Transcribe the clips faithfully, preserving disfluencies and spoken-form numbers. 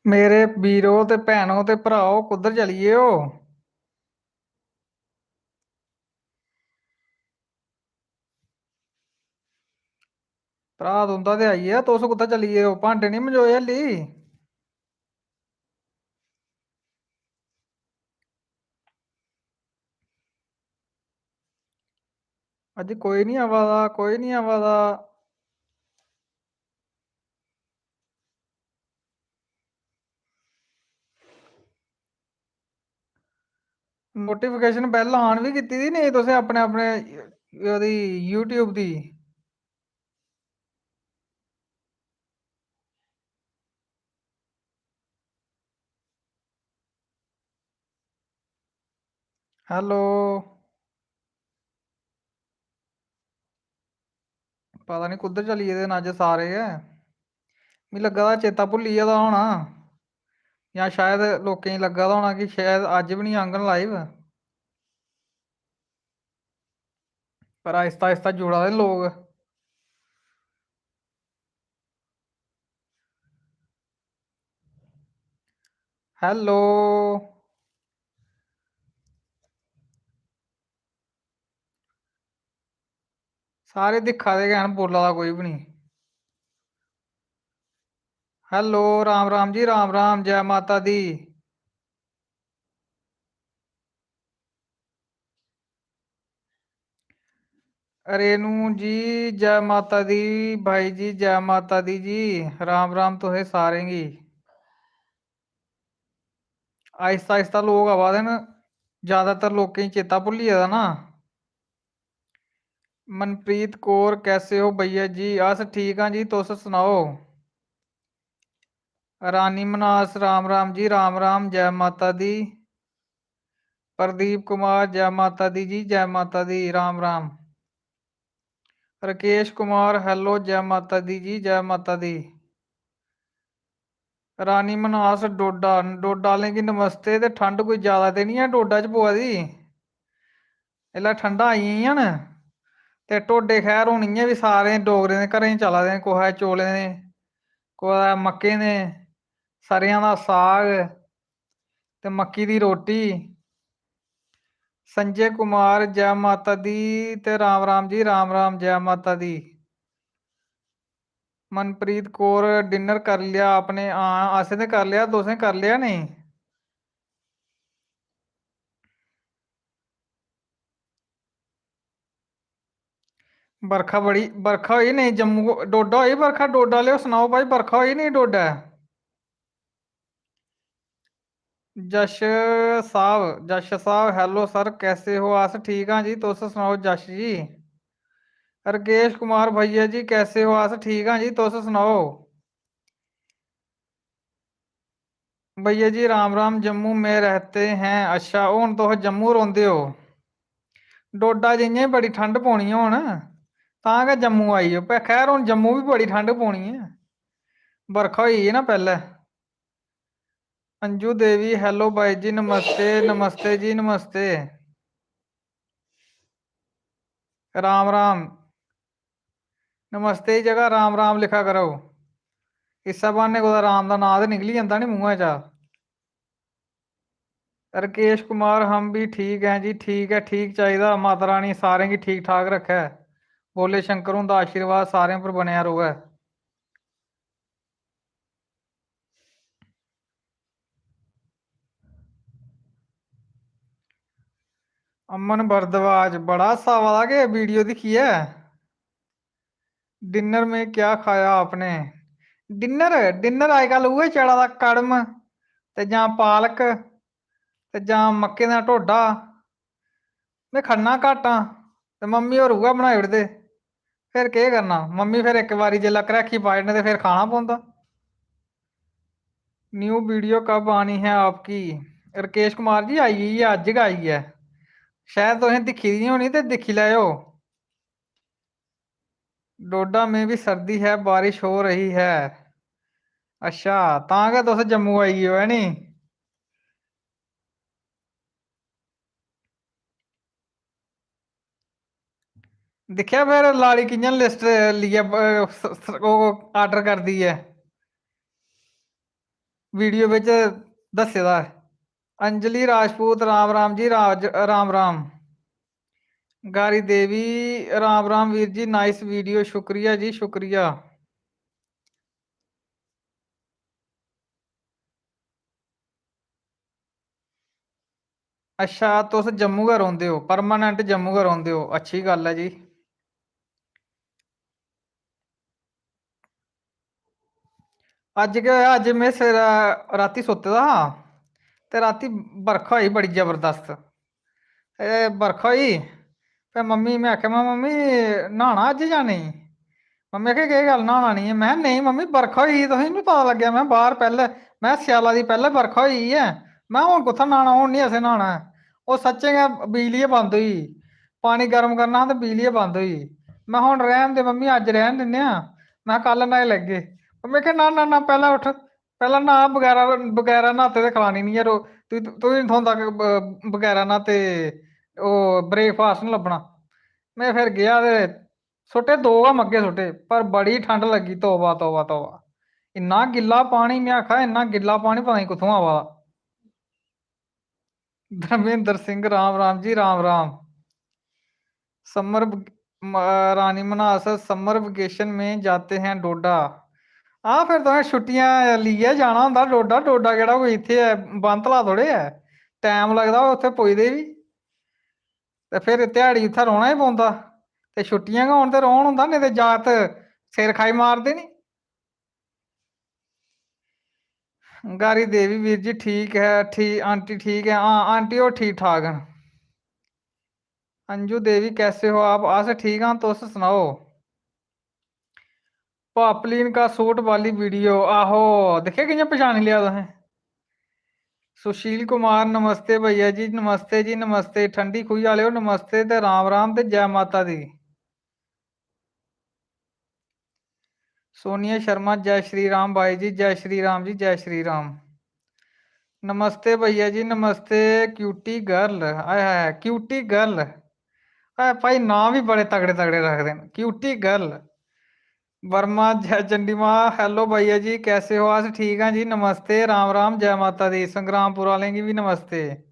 मेरे वीरो ते भैनो ते भ्राओ, कुद्धर चली गे ओ? भ्राऽ तुं'दा ते आई गेआ, तुस कुत्थै चली गे ओ? भांडे निं मंजोए हल्ली? अज्ज कोई निं आवा दा, कोई निं आवा दा। Notification bell on बी कीती दी नेईं तुसें अपने, अपने ओह्दी YouTube दी? Hello। पता निं कुद्धर चली गेदे न अज्ज सारे गै। मिगी लग्गा दा चेता भुल्ली गेदा होना, जां शायद लोकें गी लग्गा दा होना कि शायद अज्ज बी निं आङन live। पर आहिस्ता आहिस्ता जुड़ा दे लोक। Hello। सारे दिक्खा दे गै न, बोला दा कोई बी निं। Hello, राम राम जी, राम राम, जै माता दी। रेणु जी, जै माता दी। भाई जी, जै माता दी जी। राम राम तुसें सारें गी। आहिस्ता आहिस्ता लोक आवा दे न, ज़्यादातर लोकें गी चेता भुल्ली गेदा ना। मनप्रीत कौर, कैसे हो भैया जी? अस ठीक आं जी, तुस सनाओ। रानी मनास, राम राम जी, राम राम, जै माता दी। प्रदीप कुमार, जै माता दी जी, जै माता दी, राम राम। राकेश कुमार, hello, जै माता दी जी, जै माता दी। रानी मनास, डोडा, डोडा आह्लें गी नमस्ते। ते ठंड कोई ज़्यादा ते निं ऐ डोडा च पवा दी? इसलै ठंडां आई गेइयां न, ते ढोडे खैर हून इ'यां बी सारें डोगरें दे घरें च चला दे न, कुसै चौलें दे, कुसै मक्कें दे, सरेआं दा साग ते मक्की दी रोटी। संजय कुमार, जै माता दी ते राम राम जी, राम राम, जै माता दी। मनप्रीत कौर, dinner करी लेआ अपने? हां, असें ते करी लेआ, तुसें करी लेआ नेईं? बरखा बड़ी, बरखा होई नेईं जम्मू, डोडा होई बरखा? डोडा आह्लेओ सनाओ भाई, बरखा होई नेईं डोडा? जश साहब, जश साहब, hello sir, कैसे हो? अस ठीक आं जी, तुस सनाओ जश जी। राकेश कुमार, भैया जी कैसे हो? अस ठीक आं जी, तुस सनाओ। भैया जी राम राम, जम्मू में रहते हैं। अच्छा, हून तुस जम्मू रौंह्दे ओ, डोडा च इ'यां बी बड़ी ठंड पौनी ऐ हून, तां गै जम्मू आई गे। पर खैर, हून जम्मू बी बड़ी ठंड पौनी ऐ, बरखा होई गेई ना पैह्लें। अंजू देवी, hello बाई जी, नमस्ते, नमस्ते जी, नमस्ते। राम राम। नमस्ते दी जगह राम राम लिखा करो। इस्सै ब्हान्ने कुतै राम दा नांऽ ते निकली जंदा नी मुंहै चा। राकेश कुमार, हम भी ठीक हैं जी। ठीक ऐ, ठीक चाहिदा। माता रानी सारें गी ठीक ठाक रक्खै। भोले शंकर हुंदा आशीर्वाद सारें पर बनेआ र'वै। अमन भारद्वाज, बड़ा हास्सा आवा दा के video दिक्खियै? Dinner में क्या खाया आपने? Dinner, dinner अजकल उ'ऐ चला दा, कड़म ते जां पालक ते जां मक्कें दा ढोडा। में खन्ना घट्ट आं ते मम्मी होर उ'ऐ बनाई ओड़दे। फिर केह् करना, मम्मी फिर इक बारी जेल्लै घ्रैखी पाई ओड़न ते फिर खाना पौंदा। New video कब आनी है आपकी? राकेश कुमार जी, आई गेई ऐ, अज्ज गै आई ऐ। शायद तुसें दिक्खी दी होनी ते दिक्खी लैएओ। डोडा में भी सर्दी है, बारिश हो रही है। अच्छा, तां गै तुस जम्मू आई गे ओ, है नी? दिक्खेआ फिर लाड़ी कि'यां list लेइयै ब-, स-, स-, ओह् order करदी ऐ। वीडियो बिच दस्से दा ऐ। अंजलि राजपूत, राम राम जी, राज-, राम राम। गारी देवी, राम राम वीर जी, nice video, शुक्रिया जी, शुक्रिया। अच्छा, तुस जम्मू गै रौंह्दे ओ, permanent जम्मू गै रौंह्दे ओ, अच्छी गल्ल ऐ जी। अज्ज केह् होआ, अज्ज में सवेरै, रातीं सुत्ते दा हा ते रातीं बरखा होई बड़ी जबरदस्त। एह् बरखा होई, ते मम्मी, में आखेआ, "में, मम्मी, न्हाना अज्ज जां नेईं?" मम्मी आखेआ, "केह् गल्ल, न्हाना निं ऐ?" में, "नेईं मम्मी, बरखा होई गेई, तुसेंगी निं पता लग्गेआ।" में, "बाह्र पैह्लें, में, स्याला दी पैह्लें बरखा होई गेई ऐ।" में, "हून कुत्थै न्हाना, हून निं असें न्हाना ऐ।" ओह् सच्चें गै बिजली गै बंद होई गेई। पानी गर्म करना हा ते बिजली गै बंद होई गेई। में, "हून रैह्न दे मम्मी, अज्ज रैह्न दिन्ने आं, में, कल्ल न्हाई लैगे।" मम्मी आखेआ, "ना, ना, ना, पैह्लें उट्ठ, पैह्लें न्हा, बगैरा, बगैरा न्हाते दे खलानी निं ऐ रो-, तुगी, तुगी निं थ्होंदा कि ब-, बगैरा न्हाते ओह् breakfast निं लब्भना।" में फिर गेआ ते सुट्टे दो गै मग्गे सुट्टे, पर बड़ी ठंड लग्गी, तौबा, तौबा, तौबा। इन्ना गिल्ला पानी, में आखा, इन्ना गिल्ला पानी पता निं कुत्थुआं आवा दा। धर्मेंद्र सिंह, राम राम जी, राम राम। Summer ब-, म-, रानी मन्हास, summer vacation में जाते हैं डोडा। हां, फिर तुसें छुट्टियां लेइयै जाना होंदा डोडा। डोडा केह्ड़ा कोई इत्थै ऐ, बांतला थोड़े ऐ, टैम लगदा उत्थै पुजदे बी। ते फिर ध्याड़ी उत्थै रौह्ना गै पौंदा। ते छुट्टियां गै होन ते रौह्न होंदा, नेईं ते जागत सिर खाई मारदे नी। गारी देवी वीर जी ठीक ऐ, ठीक, आंटी ठीक ऐ? हां, आंटी होर ठीक ठाक न। अंजू देवी, कैसे हो आप? अस ठीक आं, तुस सनाओ। पापलीन का सूट वाली वीडियो, आहो, दिक्खेआ कि'यां पछानी लेआ तुसें? सुशील कुमार, नमस्ते भैया जी, नमस्ते जी, नमस्ते। ठंडी खूही आह्लेओ, नमस्ते ते राम राम ते जै माता दी। सोनिया शर्मा, जय श्री राम बाई जी, जय श्री राम जी, जय श्री राम। नमस्ते भैया जी, नमस्ते। क्यूटी गर्ल, हाय हाय, क्यूटी गर्ल। हाय भाई, नांऽ बी बड़े तगड़े तगड़े रखदे न, क्यूटी गर्ल। वर्मा, जय चंडी मां, hello भैया जी, कैसे हो? अस ठीक आं जी, नमस्ते, राम राम, जय माता दी। संग्रामपुर आह्लें गी बी नमस्ते।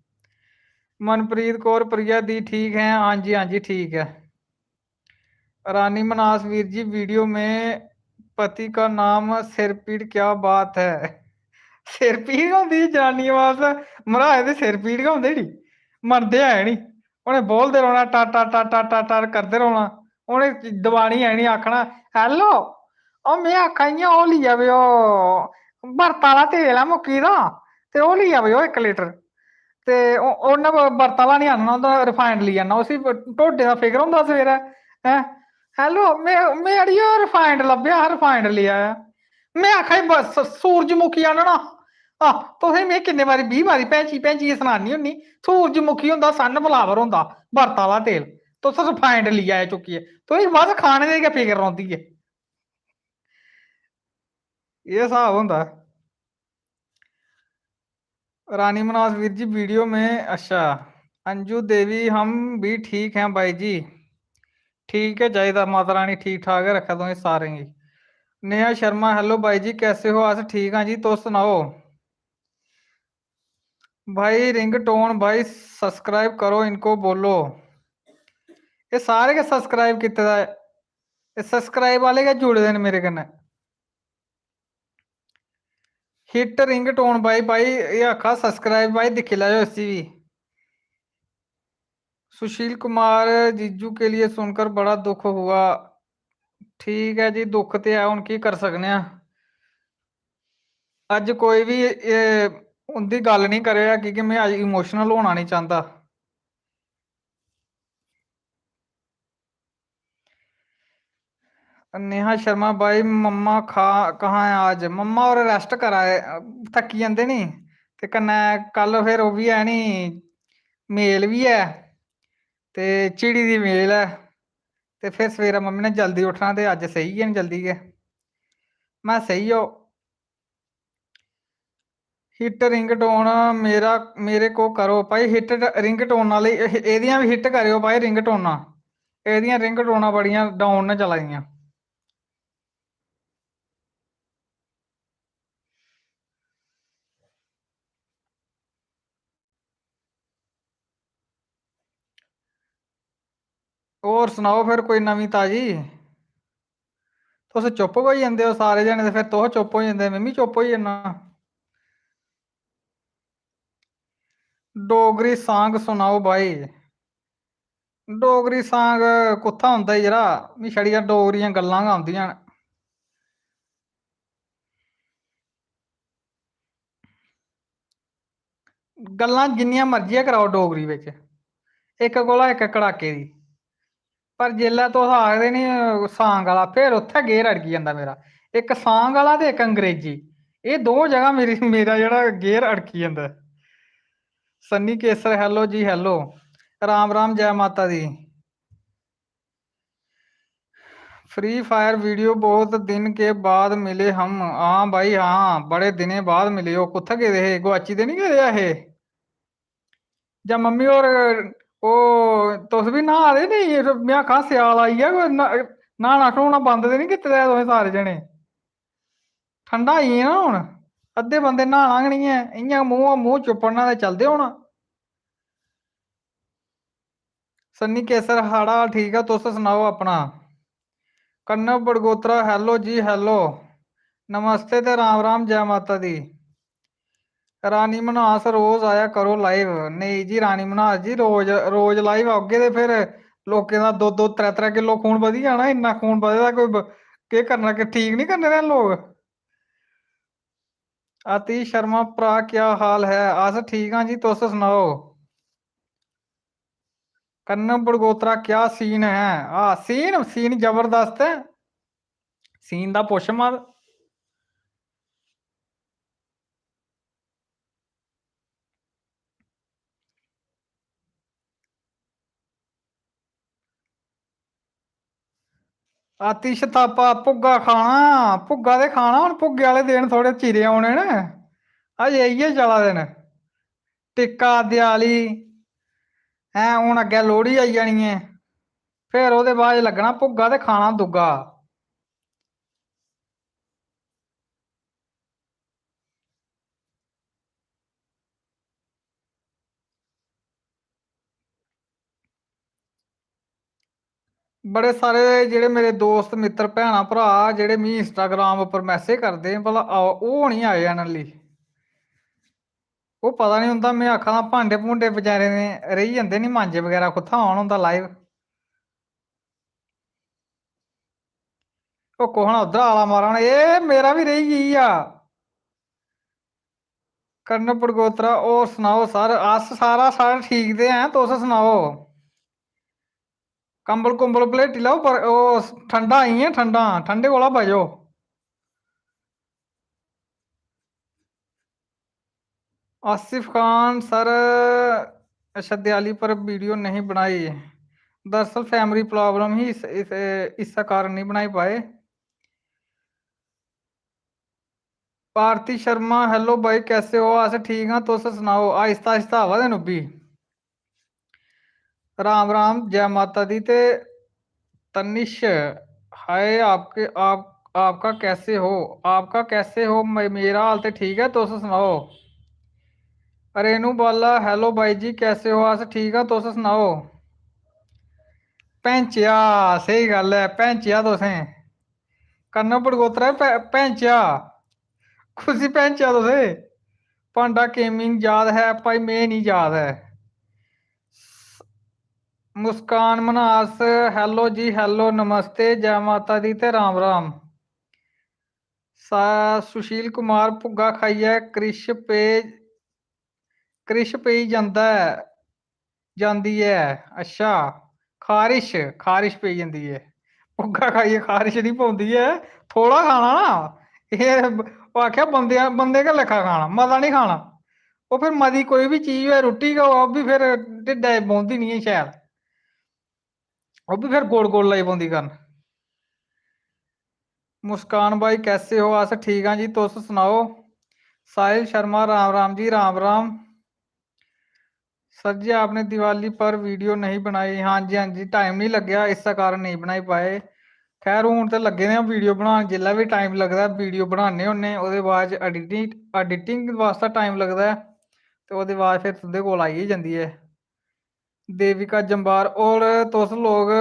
मनप्रीत कौर, प्रिया दी ठीक है? हां जी, हां जी, ठीक ऐ। रानी मन्हास वीर जी, वीडियो में पति का नाम सिर पीड़, क्या बात है? सिर पीड़ होंदी जनानियें बास्तै, मर्हाज ते सिर पीड़ गै होंदे नी, मनदे है नी। उ'नें बोलदे रौह्ना, टर टर टर टर टर टर करदे रौह्ना। उ'नें दबानी है नी, आखना, "Hello, ओह् में आखा इ'यां, ओह् लेई आवेओ, बरत आह्ला तेल ऐ मुक्की दा, ते ओह् लेई आवेओ इक लीटर।" ते ओ-, उ'न्नै ब-, बरत आह्ला निं आह्नना होंदा, refined लेई आह्नना। उसी ब-, ढोडें दा फिकर होंदा सवेरै, हैं? "Hello, में, में अड़ियो refined लब्भेआ हा, refined लेई आया।" में आखा, "एह् बस सूरजमुखी आह्नना।" आह, तुसें में किन्ने बारी, बीह् बारी भैंची, भैंचियै सनानी होन्नी, सूरजमुखी होंदा, sunflower होंदा, बरत आह्ला तेल। तुस refined लेई आए चुक्कियै। तुसें बस खाने दी गै फिकर रौंह्दी ऐ। एह् स्हाब होंदा। रानी मन्हास वीर जी, वीडियो में, अच्छा, अंजू देवी, हम भी ठीक हैं बाई जी। ठीक गै चाहिदा, माता रानी ठीक ठाक गै रक्खै तुसें सारें गी। नेहा शर्मा, hello बाई जी, कैसे हो? अस ठीक आं जी, तुस सनाओ। भाई रिंगटोन भाई, subscribe करो इनको, बोलो। एह् सारे गै subscribe कीते दा ऐ, एह् subscribe आह्ले गै जुड़े दे न मेरे कन्नै। Hit ringtone भाई, भाई, एह् आखा subscribe भाई, दिक्खी लैओ इसी बी। सुशील कुमार, जीजू के लिए सुनकर बड़ा दुख हुआ। ठीक ऐ जी, दुख ते ऐ, हून केह् करी सकने आं। अज्ज कोई बी एह् उं'दी गल्ल निं करेआ, की के में अज्ज emotional होना निं चांह्दा। नेहा शर्मा भाई, मम्मा खा-, कहाँ है आज? मम्मा होर rest करा दे, थक्की जंदे नी, ते कन्नै कल फिर ओह् बी ऐ नी, मेल बी ऐ, ते चिड़ी दी मेल ऐ, ते फिर सवेरै मम्मी ने जल्दी उट्ठना, ते अज्ज सेई गे न जल्दी गै। में सेई जाओ। Hit ringtone मेरा, मेरे को करो भाई, hit ringtone आह्ले, एह्-, एह्दियां बी hit करेओ भाई ringtoneां। एह्दियां ringtoneां बड़ियां down न चला दियां। होर सनाओ फिर कोई नमीं ताजी? तुस चुप्प होई जंदे ओ सारे जने, ते फिर तुस चुप्प होई जंदे, में बी चुप्प होई जन्ना। डोगरी सांग सनाओ भाई। डोगरी सांग कुत्थै औंदा ई यरा, मी छड़ियां डोगरी दियां गल्लां गै औंदियां न। गल्लां जिन्नियां मर्जियां कराओ डोगरी बिच, इक कोला इक कड़ाके दी, पर जेल्लै तुस आखदे नी सांग आह्ला, फिर उत्थै गेयर अड़की जंदा मेरा। इक सांग आह्ला ते इक अंग्रेजी, एह् दो जगह मेरी, मेरा जेह्ड़ा गेयर अड़की जंदा ऐ। सन्नी केसर, hello जी, hello। राम राम, जै माता दी। फ्री फायर वीडियो बहुत दिन के बाद मिले हम। हां भाई, हां, बड़े दिनें बाद मिले। ओह् कुत्थै गेदे हे? गुआची ते निं गेदे ऐ हे? जां मम्मी होर, ओह्, तुस बी न्हा दे नी? में आक्खा, स्याल आई गेआ, कोई न्हा-, न्हाना श्हौना बंद ते निं कीते दा ऐ तुसें सारे जने? ठंडा आई गेआ ना हून, अद्धे बंदे न्हाना गै निं ऐ, इ'यां मूंह्, मूंह् चुप्पड़ना ते चलदे होना। सन्नी केसर, हाड़ा ठीक ऐ, तुस सनाओ अपना। कन्नव बड़गोत्रा, hello जी, hello। नमस्ते ते राम राम, जै माता दी। रानी मन्हास, रोज आया करो live। नेईं जी रानी मन्हास जी, रोज, रोज live औगे ते फिर लोकें दा दो दो त्रै त्रै किलो खून बधी जाना। इन्ना खून बधे दा कोई ब-, केह् करना, कि ठीक निं करने न लोक? आतिश शर्मा, भ्रा, क्या हाल है? अस ठीक आं जी, तुस सनाओ। कन्नव बड़गोत्रा, क्या scene है? हां, scene, scene जबरदस्त ऐ। Scene दा पुच्छ मत। आतिश थापा, भुग्गा खाना, भुग्गा ते खाना, हून भुग्गे आह्ले दिन थोह्ड़े चिरे औने न, अजें इ'यै चला दे न। टिक्का, देआली, हैं, हून अग्गें लोह्ड़ी आई जानी ऐ, फिर ओह्दे बाद लग्गना भुग्गा ते खाना दुग्गा। बड़े सारे जेह्ड़े मेरे दोस्त, मित्तर, भैनां, भ्राऽ जेह्ड़े मिगी Instagram उप्पर message करदे, भला आओ, ओह् निं आए channel गी। ओह् पता निं उं'दा, में आखा दा, भांडे भूंडे बचैरें दे रेही जंदे निं मांजे बगैरा, कुत्थै औन उं'दा live। ओह् कु'न उद्धरा आला मारा उ'नें, एह् मेरा बी रेही गेई आ। कर्ण पड़गोत्रा, होर सनाओ सर? अस सारा, सारा ठीक ते हैं, तुस सनाओ। कंबल कुंबल भलेटी लैओ, पर ओह् ठंडा आई ऐ, ठंडा, ठंडे कोला बचो। आसिफ खान सर, अच्छा, दिवाली पर वीडियो नहीं बनाई, दरअसल फैमिली प्रॉब्लम ही, इस, इस, इस्सै कारण नहीं बनाई पाए। भारती शर्मा, hello भाई, कैसे हो? अस ठीक आं, तुस सनाओ? आहिस्ता आहिस्ता आवा दे न ओह् बी। राम राम, जै माता दी। ते तनिश, हाय, आपके, आप, आपका कैसे हो? आपका कैसे हो? मे-, मेरा हाल ते ठीक ऐ, तुस सनाओ? रेनू बाला, hello भाई जी, कैसे हो? अस ठीक आं, तुस सनाओ? भैंचेआ, स्हेई गल्ल ऐ, भैंचेआ तुसें। कन्नो पड़गोत्रा, भै-, भैंचेआ। खुशी भैंचेआ तुसें। भांडा गेमिंग याद है भाई, में नहीं याद है। मुस्कान मन्हास, hello जी, hello, नमस्ते, जै माता दी ते राम राम। सा-, सुशील कुमार, भुग्गा खाइयै क्रिश पे, क्रिश पेई जंदा ऐ, जांदी ऐ। अच्छा, खारिश, खारिश पेई जंदी ऐ। भुग्गा खाइयै खारिश निं पौंदी ऐ, थोह्ड़ा खाना ना। एह् ब-, ओह् आखेआ बंदे, बंदे गै लेखा खाना, मता निं खाना। ओह् फिर मती कोई बी चीज होऐ, रुट्टी गै होऐ, ओह् बी फिर ढिड्डै च बौंह्दी निं ऐ शैल। ओह् बी फिर गोल गोल लगी पौंदी करन। मुस्कान भाई, कैसे हो? अस ठीक आं जी, तुस सनाओ? साहिल शर्मा, राम राम जी, राम राम। सर जी, आपने दिवाली पर वीडियो नहीं बनाई। हां जी, हां जी, टाइम नहीं लग्गेआ, इस्सै कारण नेईं बनाई पाए। खैर, हून ते लग्गे दे आं वीडियो बनान, जिसलै बी टाइम लगदा ऐ, वीडियो बनाने होन्ने। ओह्दे बाद च एडिटिंग, एडिटिंग बास्तै टाइम लगदा ऐ, ते ओह्दे बाद फिर तुं'दे कोल आई गै जंदी ऐ। देविका जम्बाल, और तुस लोग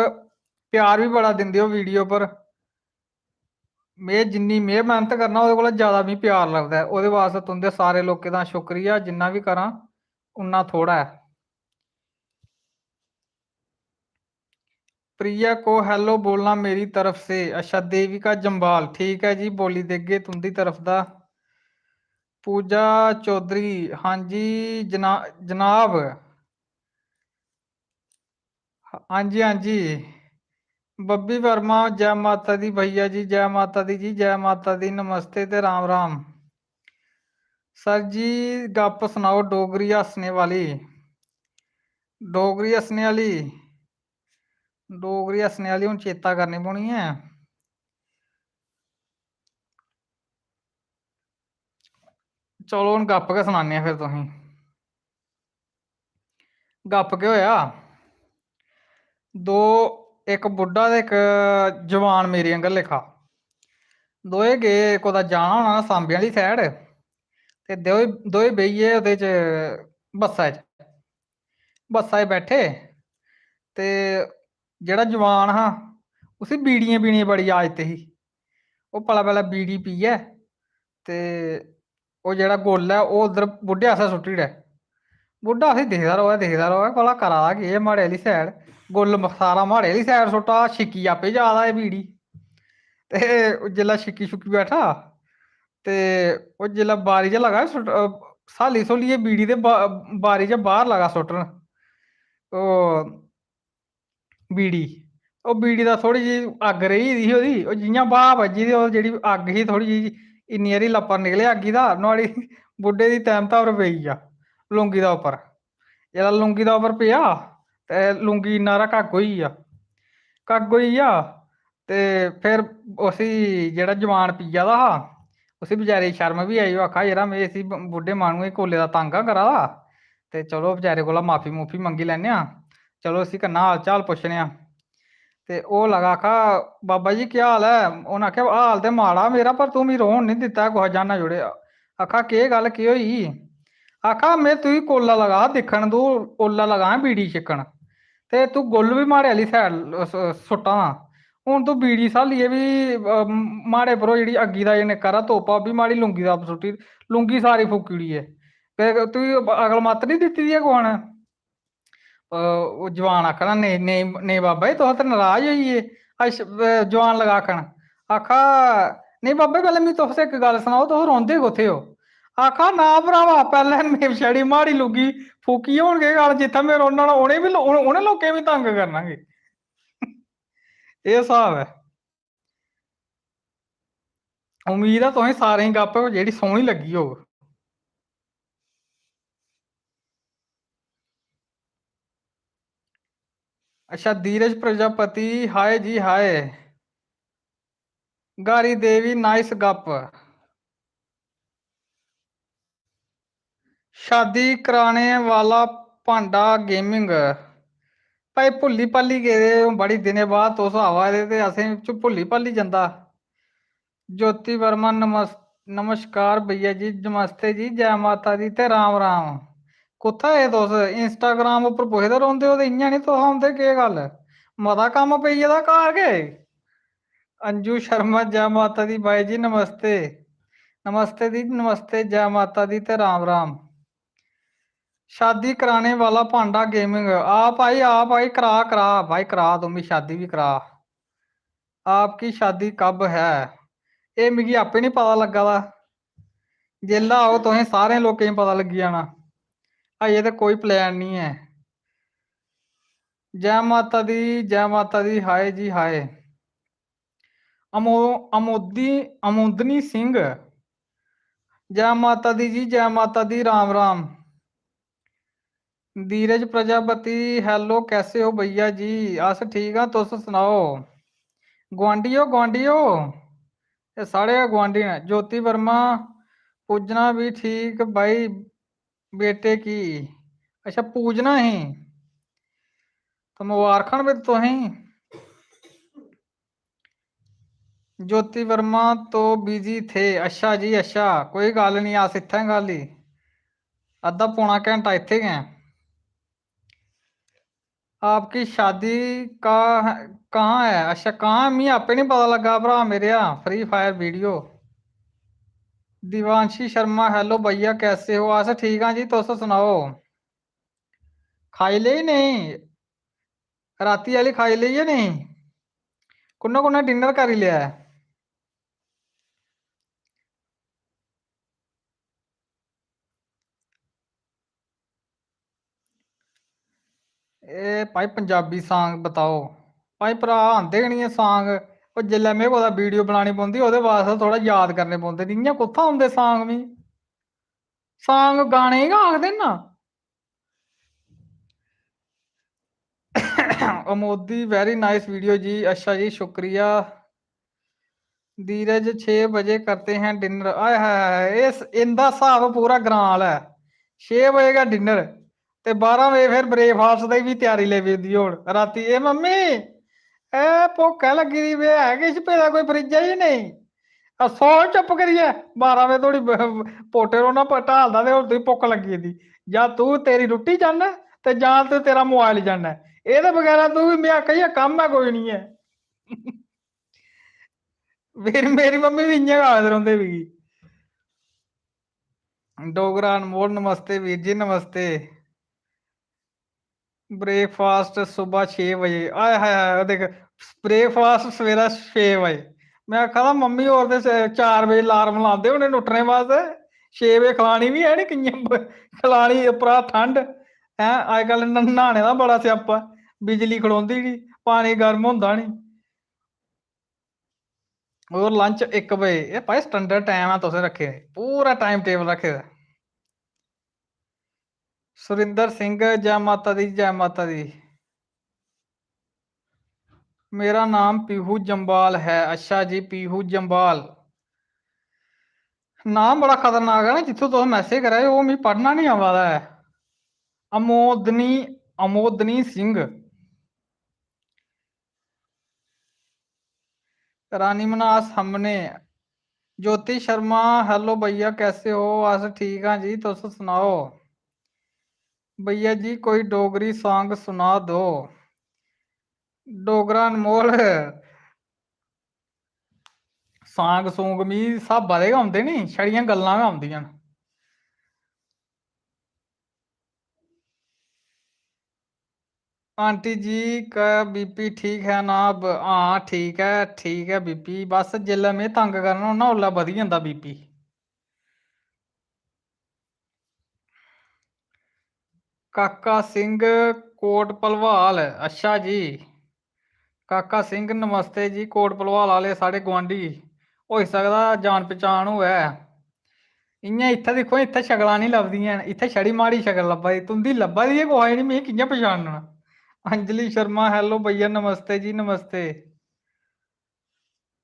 प्यार बी बड़ा दिंदे ओ वीडियो पर। में जिन्नी में मेह्नत करना, ओह्दे कोला जैदा मिगी प्यार लभदा ऐ। ओह्दे वास्तै तुं'दे सारे लोकें दा शुक्रिया, जिन्ना बी करां, उन्ना थोड़ा ऐ। प्रिया को हेलो बोलना मेरी तरफ से। अच्छा, देविका जम्बाल, ठीक ऐ जी, बोली देगे तुं'दी तरफ दा। पूजा चौधरी, हां जी जना-, जनाब। हां जी, हां जी। बब्बी वर्मा, जै माता दी भैया जी, जै माता दी जी, जै माता दी, नमस्ते ते राम राम। सर जी, गप्प सनाओ डोगरी हस्सने वाली। डोगरी हस्सने आह्ली, डोगरी हस्सने आह्ली हून चेता करनी पौनी ऐ। चलो, हून गप्प गै सनाने आं फिर तुसेंगी। गप्प केह् होआ, दो, इक बुड्ढा ते इक जवान मेरे आंह्गर लेखा, दोए गे कुतै जाना होना ना सांबे आह्ली side, ते दोए, दोए बेहियै ओह्दे च, बस्सा च, बस्सा च बैठे, ते जेह्ड़ा जवान हा, उसी बीड़ियें पीने दी बड़ी आदत ही। ओह् पलै पलै बीड़ी पीयै ते ओह् जेह्ड़ा गुल्ल ऐ, ओह् उद्धर बुड्ढे आस्तै सुट्टी ओड़ै। बुड्ढा उसी दिखदा र'वै, दिखदा र'वै, भला करा दा केह् ऐ म्हाड़े आह्ली side? गुल्ल म-, सारा म्हाड़े आह्ली side सुट्टा दा, छिक्की आपे जा दा ऐ बीड़ी। ते ओह् जेल्लै छिक्की छुक्की बैठा, ते ओह् जेल्लै बारी च लगा सुट्ट-, अ, स्हाली स्हूलियै बीड़ी ते बा-, बारी च बाह्र लगा सुट्टन। ओह् बीड़ी, ओह् बीड़ी दा थोह्ड़ी जेही अग्ग रेही दी ही ओह्दी, ओह् जि'यां ब्हाऽ बज्जी ते ओह् जेह्ड़ी अग्ग ही थोह्ड़ी जेही इन्नी हारी लप्पर निकलेआ अग्गी दा, नुहाड़ी बुड्ढे दी तैमता पर पेई गेआ, लुंगी दा उप्पर। जेल्लै लुंगी दा उप्पर पेआ ते लुंगी इन्ना हारा कग्ग होई गेआ, कग्ग होई गेआ। ते फिर उसी जेह्ड़ा जवान पिया दा हा, उसी बचैरे गी शर्म बी आई, ओह् आखा, "यरा, में इसी ब-, बुड्ढे माह्नुए गी कोल्ले दा तंग आ करा दा, ते चलो बचैरे कोला माफी मूफी मंगी लैन्ने आं, चलो इसी कन्नै हाल चाल पुच्छने आं।" ते ओह् लगा आखा, "बाबा जी, केह् हाल ऐ?" उ'नें आखेआ, "हाल ते माड़ा मेरा, पर तूं मिगी रौह्न निं दित्ता ऐ कुसै ज्हाना जुड़े।" आखा, "केह् गल्ल, केह् होई?" आखा, "में तुगी कोल्ला लगा हा दिक्खन, तूं ओल्ला लगा हा बीड़ी छिक्कन, ते तूं गुल्ल बी म्हाड़े आह्ली side स-, सुट्टा दा। हून तूं बीड़ी स्हालियै बी, अ, म्हाड़े पर ओह् जेह्ड़ी अग्गी दा एह् निक्का हारा तोपा, ओह् बी म्हाड़ी लुंगी दा सुट्टी, लुंगी सारी फूकी ओड़ी ऐ। ते तुगी अकल मत्त निं दित्ती दी ऐ कुसै ने?" अ, ओह् जवान आखना, "नेईं, नेईं, नेईं बाबा जी, तुस ते नराज होई गे।" अच्छा, अ, जवान लगा आखन, आखा, "नेईं बाबा जी, पैह्लें मिगी तुस इक गल्ल सनाओ, तुस रौंह्दे कुत्थै ओ?" आखा, "ना भ्रावा, पैह्लें में छड़ी म्हाड़ी लुग्गी फूकी, हून केह् गल्ल, जित्थै में रौह्न्ना होन्ना, उ'नें बी लो-, उ'नें, उ'नें लोकें बी तंग करना गै।" एह् स्हाब ऐ। उम्मीद ऐ तुसें सारें गी गप्प जेह्ड़ी सोह्नी लग्गी होग। अच्छा, धीरज प्रजापति, हाय जी हाय। गारी देवी, nice गप्प। शादी कराने वाला भांडा गेमिंग। भाई, भुल्ली भल्ली गेदे, हून बड़ी दिनें बाद तुस आवा दे ते असें च भुल्ली भल्ली जंदा। ज्योति वर्मा, नमस-, नमस्कार भैया जी, नमस्ते जी, जै माता दी ते राम राम। कुत्थै हे तुस? Instagram उप्पर पुछदे रौंह्दे ओ ते इ'यां निं तुस औंदे, केह् गल्ल? मता कम्म पेई गेदा घर गै? अंजू शर्मा, जै माता दी बाई जी, नमस्ते। नमस्ते दी, नमस्ते, जै माता दी ते राम राम। शादी कराने वाला भांडा गेमिंग, आ भाई, आ भाई, करा, करा, भाई, करा, तूं बी शादी बी करा। आपकी शादी कब है? एह् मिगी आपे निं पता लग्गा दा। जेल्लै आओ, तुसें सारें लोकें गी पता लग्गी जाना। अजें ते कोई plan निं ऐ। जै माता दी, जै माता दी, हाय जी हाय। अमो-, अमोदी-, अमोदनी सिंह, जै माता दी जी, जै माता दी, राम राम। धीरज प्रजापति, hello, कैसे हो भैया जी? अस ठीक आं, तुस सनाओ। गुआंढियो, गुआंढियो, एह् साढ़े गै गुआंढी न। ज्योति वर्मा, पूजना भी ठीक भाई, बेटे की, अच्छा, पूजना ही, तो मुबारखां न फिर तुसेंगी। ज्योति वर्मा तो busy थे। अच्छा जी, अच्छा, कोई गल्ल निं, अस इत्थें गै हाली अद्धा पौना घैंटा इत्थें गै आं। आपकी शादी का कहाँ है? अच्छा, कहाँ, मी आपे नहीं पता लग्गा भ्रा मेरेआ। Free Fire video। Divanshi Sharma, hello भैया, कैसे हो? अस ठीक आं जी, तुस सनाओ। खाई लेई नहीं? राती आह्ली खाई लेई ऐ नहीं? कुन्ना कुन्ना dinner करी लेआ ऐ? ए भाई, पंजाबी song बताओ। भाई, भ्राऽ, आंदे गै निं ऐ song। ओह्, जिसलै में कुतै video बनानी पौंदी, ओह्दे बास्तै थोह्ड़ा याद करने पौंदे न। इ'यां कुत्थां औंदे song मी? Song गाने गै आखदे न ना। अमोदी, very nice video जी। अच्छा जी, शुक्रिया। धीरज, छे बजे करते हैं dinner। आय हाय हाय, इस, इंदा स्हाब पूरा ग्रां आह्ला ऐ। छे बजे गै dinner ते बारां बजे फिर breakfast दी बी त्यारी लेई पौंदी होन राती। "ए मम्मी, ए भुक्ख ऐ लग्गी दी, वे है किश पेदा कोई फ्रिज्जै च नेईं?" आ, सौ चुप्प करियै, बारां बजे धोड़ी ब-, पोटे रौह्ना, प-, ढालदा ते होर तुगी भुक्ख लग्गी दी। जां तू तेरी रुट्टी चाह्न्ना ते जां ते तेरा mobile चाह्न्ना। एह्दे बगैरा तू बी, में आखेआ, "इ'यां कम्म ऐ कोई निं ऐ।" मेरी, मेरी मम्मी बी इ'यां गै आखदे रौंह्दे मिगी। डोगरा अनमोल, नमस्ते वीर जी, नमस्ते। Breakfast सुबह छे बजे। आय हाय हाय, ओह् देख, breakfast सवेरै छे बजे। में आखा दा, मम्मी होर ते स-, चार बजे alarm लांदे होने उट्ठने बास्तै। छे बजे खलानी बी है नी, कि'यां ब-, खलानी, उप्परा ठंड। हैं, अजकल न-, न्हाने दा बड़ा स्यापा। बिजली खड़ोंदी नी, पानी गर्म होंदा नी। और lunch इक बजे। एह् भाई, standard time ऐ तुसें रक्खे दे, पूरा time table रक्खे दा। सुरिंदर सिंह, जै माता दी, जै माता दी। मेरा नाम पीहू जम्बाल है। अच्छा जी, पीहू जम्बाल। नाम बड़ा खतरनाक ऐ ना, जित्थों तुस message करा दे, ओह् मिगी पढ़ना निं आवा दा ऐ। अमोदनी, अमोदनी सिंह। रानी मन्हास हमने। ज्योति शर्मा, hello भैया, कैसे हो? अस ठीक आं जी, तुस सनाओ। भैया जी, कोई डोगरी song सुना दो। डोगरा अनमोल, song सूंग मी स्हाबा दे गै औंदे नी, छड़ियां गल्लां गै औंदियां न। आंटी जी, का बीपी ठीक है ना अब? हाँ, ठीक है, ठीक है बीपी। बस जिसलै में तंग करना होन्ना, उसलै बधी जंदा बीपी। काका सिंह, कोट भलवाल, अच्छा जी। काका सिंह, नमस्ते जी, कोट भलवाल आह्ले साढ़े गुआंढी, होई सकदा जान पछान होऐ। इ'यां इत्थै दिक्खो, इत्थै शकलां निं लभदियां न, इत्थै छड़ी माड़ी शकल लब्भा दी। तुं'दी लब्भा दी ऐ कुसै गी निं, में कि'यां पछानना? अंजलि शर्मा, hello भैया, नमस्ते जी, नमस्ते।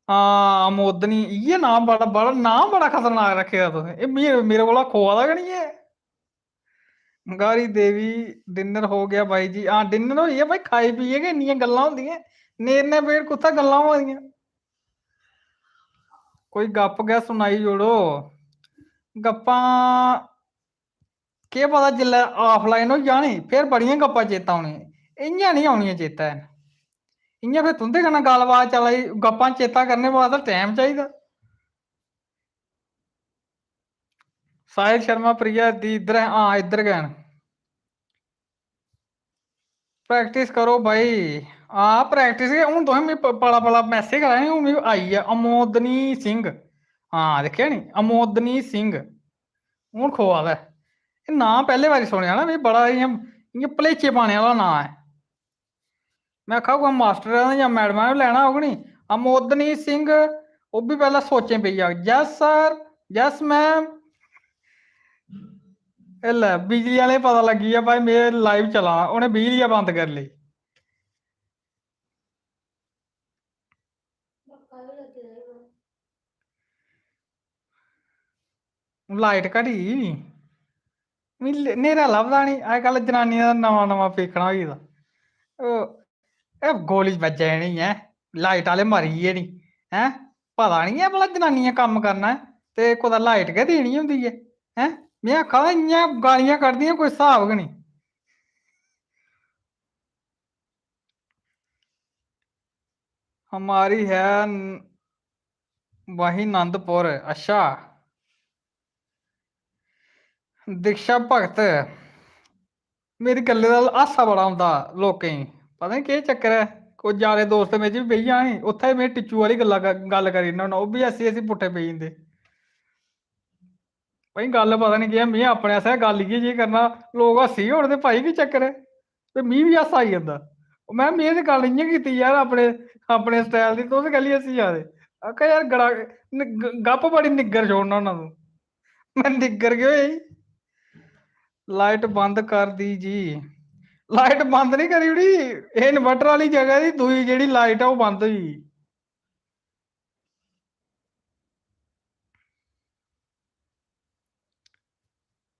हां, अमोदनी, इ'यै नांऽ बड़ा, बड़ा, नांऽ बड़ा खतरनाक रक्खे दा तुसें। एह् मेरे, मेरे कोला खोआ दा गै निं ऐ। गारी देवी, dinner हो गया भाई जी? हां, dinner होई गेआ भाई, खाई पियै गै इन्नियां गल्लां होंदियां। नेरने पेट कुत्थै गल्लां होआ दियां? कोई गप्प गै सुनाई ओड़ो। गप्पां केह् पता जिसलै offline होई जानी, फिर बड़ियां गप्पां चेता औनियां, इ'यां निं औनियां चेता हैन। इ'यां फिर तुं'दे कन्नै गल्लबात चला दी, गप्पां चेता करने बास्तै time चाहिदा। साहिल शर्मा, प्रिया दी इद्धर ऐ? हां, इद्धर गै न। Practice करो भाई। हां, practice गै। हून तुसें मिगी प-, पला पला message करा दे, हून मिगी आई गेआ अमोदनी सिंह। हां, दिक्खेआ नी, अमोदनी सिंह। हून खोआ दा ऐ। एह् नांऽ पैह्ले बारी सुनेआ ना, मिगी बड़ा इ'यां, इ'यां भलेचे पाने आह्ला नांऽ ऐ। में आखा, कुतै मास्टरै दा जां मैडमा ने लैना होग नी, अमोदनी सिंह, ओह् बी पैह्लें सोचें पेई जाग, "Yes sir, yes ma'am।" एह् लै, बिजली आह्ले गी पता लग्गी गेआ, भाई, में live चला दा, उ'नें बिजली गै बंद करी लेई। Light घटी गेई नी, मिगी न्हेरा लभदा नी। अजकल जनानियें दा नमां नमां फेखना होई गेदा। ओह्, एह् गोली बज्जै नी ऐ, light आह्ले मरी गे नी, हैं? पता नी ऐ भला जनानियें कम्म करना ऐ ते कुतै light गै देनी होंदी ऐ, हैं? में आखा दा, इ'यां गालियां कड्ढदियां, कोई स्हाब गै नी। हमारी है न-, वही नंदपुर। अच्छा, दीक्षा भगत, मेरी गल्लै दा हासा बड़ा औंदा लोकें गी, पता निं केह् चक्कर ऐ। कोई यारें दोस्तें बिच बी बेही जानी, उत्थै में टिच्चू आह्ली गल्ला ग-, गल्ल करी ओड़ना होन्ना, ओह् बी ऐसी ऐसी पुट्ठे पेई जंदे। भाई, गल्ल पता निं केह् ऐ, में अपने आस्तै गल्ल इ'यै जेही करना, लोक हस्सी गै ओड़दे, भाई, केह् चक्कर ऐ? ते मी बी हासा आई जंदा। में, में ते गल्ल इ'यां कीती यार, अपने, अपने स्टाइल दी, तुस कैह्ली हस्सी जा दे? आखा यार, गड़ा, नि-, ग-, गप्प बड़ी निग्गर छोड़ना होन्ना तूं। में निग्गर केह् होई? लाइट बंद कर दी जी। लाइट बंद निं करी ओड़ी, एह् इन्वर्टर आह्ली जगह दी दूई जेह्ड़ी लाइट ऐ, ओह् बंद होई गेई।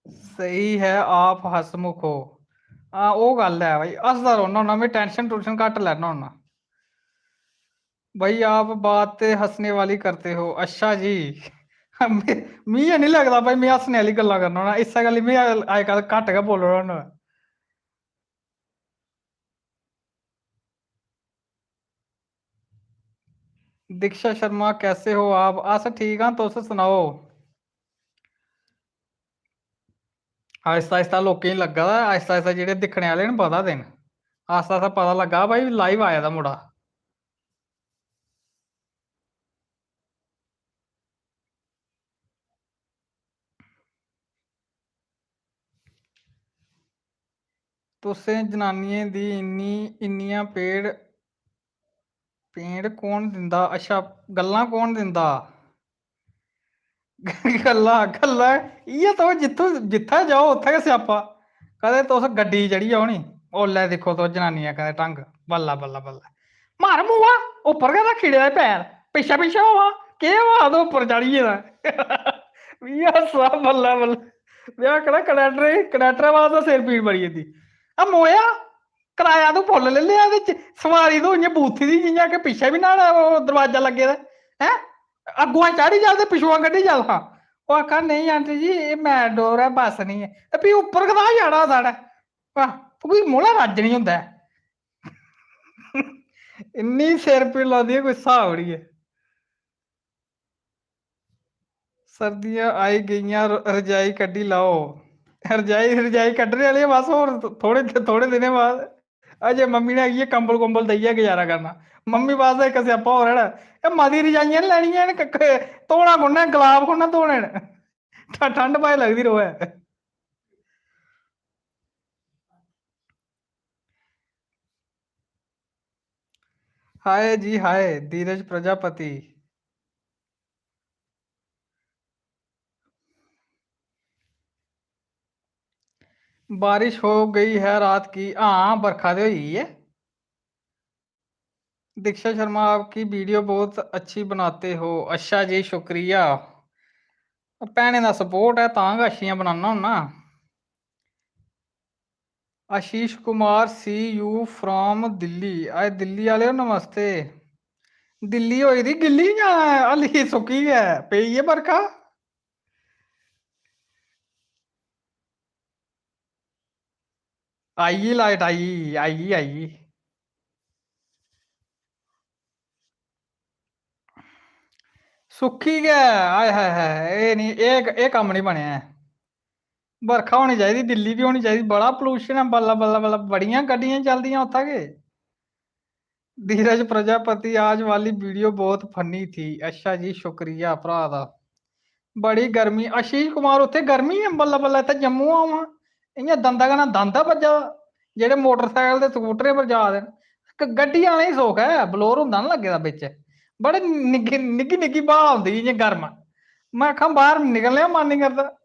सही है, आप हसमुख हो। हां, ओह् गल्ल ऐ भाई, हसदा रौह्ना होन्ना में, tension टूशन घट्ट लैन्ना होन्ना। भाई, आप बात ते हंसने वाली करते हो। अच्छा जी। मी, मी एह् निं लगदा भाई, में हस्सने आह्ली गल्लां करना होन्ना, इस्सै गल्ल में अजकल्ल घट्ट गै बोलना होन्ना। दीक्षा शर्मा, कैसे हो आप? अस ठीक आं, तुस सनाओ। आहिस्ता आहिस्ता लोकें गी लग्गा दा, आहिस्ता आहिस्ता जेह्ड़े दिक्खने आह्ले न, बधा दे न। आहिस्ता आहिस्ता पता लग्गा, भाई, live आए दा मुड़ा। तुसें जनानियें दी इन्नी, इन्नियां पेड़, पेड़ कौन दिंदा? अच्छा, गल्लां कौन दिंदा? गल्लां, गल्लां, इ'यै तुस जित्थूं, जित्थै जाओ, उत्थै गै स्यापा। कदें तुस गड्डी चढ़ी जाओ नी, ओल्लै दिक्खो तुस जनानियां कदें ढंग, बल्ला, बल्ला, बल्ला। मार मुआ, उप्पर गै रक्खी ओड़े दा पैर, पिच्छें, पिच्छें होआ, केह् होआ, तूं उप्पर चढ़ी गेदा। मिगी हास्सा, बल्ला, बल्ला। में आखना, कंडक्टरै, कंडक्टरै बाद सिर पीड़ बड़ी जंदी। आ मोया, कराया तूं फुल्ल लेई लेआ ते च-, सोआरी तूं इ'यां बूथी दी जि'यां कि पिच्छें बी न्हाड़ा ओह् दरोआजा लग्गे दा ऐ। हैं? अग्गुआं चाढ़ी चल ते पिच्छुआं कड्ढी चल हां। ओह् आखा, "नेईं आंटी जी, एह् main door ऐ, बस निं ऐ।" ते फ्ही उप्पर कताह् चाढ़ा साढ़ै। वाह, तुगी मोह्ला रज्ज निं होंदा ऐ। इन्नी सिर पीड़ लगदी ऐ, कोई स्हाब निं ऐ। सर्दियां आई गेइयां, र-, रजाई कड्ढी लैओ। रजाई, रजाई कड्ढने आह्ली ऐ, बस होर थोह्ड़े, थोह्ड़े दिनें बाद। अजें मम्मी ने इ'यै कंबल कुंबल देइयै गजारा करना। मम्मी बस इक स्यापा होर है ना, एह् मती रजाइयां निं लैनियां न, क-, क-, धोना कु'न्नै, गलाब कु'न्नै धोने न? ठ-, ठंड भाएं लगदी र'वै। हाय जी हाय, धीरज प्रजापति। बारिश हो गई है रात की, हां, बरखा ते होई गेई ऐ। दीक्षा शर्मा, आपकी वीडियो बहुत अच्छी बनाते हो। अच्छा जी, शुक्रिया। भैनें दा support ऐ, तां गै अच्छियां बनाना होन्ना। Ashish Kumar, see you from Delhi. आए दिल्ली आह्लेओ, नमस्ते। दिल्ली होई दी गिल्ली जां हाली सुक्की गै? पेई ऐ बरखा? आई गेई लाइट, आई गेई, आई गेई, आई गेई। सुक्की गै, आय हाय हाय, एह् निं, एह्, एह् कम्म निं बनेआ ऐ। बरखा होनी चाहिदी, दिल्ली बी होनी चाहिदी, बड़ा pollution ऐ, बल्ला, बल्ला, बल्ला, बड़ियां गड्डियां चलदियां उत्थै गै। धीरज प्रजापति, आज वाली वीडियो बहुत funny थी। अच्छा जी, शुक्रिया भ्रा दा। बड़ी गर्मी, आशीष कुमार, उत्थै गर्मी ऐ? बल्ला, बल्ला, इत्थै जम्मू आवां, इ'यां दंदा कन्नै दंद बज्जा दा। जेह्ड़े मोटरसाइकल ते स्कूटरें पर जा दे न, इक गड्डी आने गी सुख ऐ, बलोर होंदा ना लग्गे दा बिच, बड़े निग्घी, निग्घी, निग्घी ब्हा औंदी इ'यां गर्म। में आखां, बाह्र निकलने दा मन निं करदा।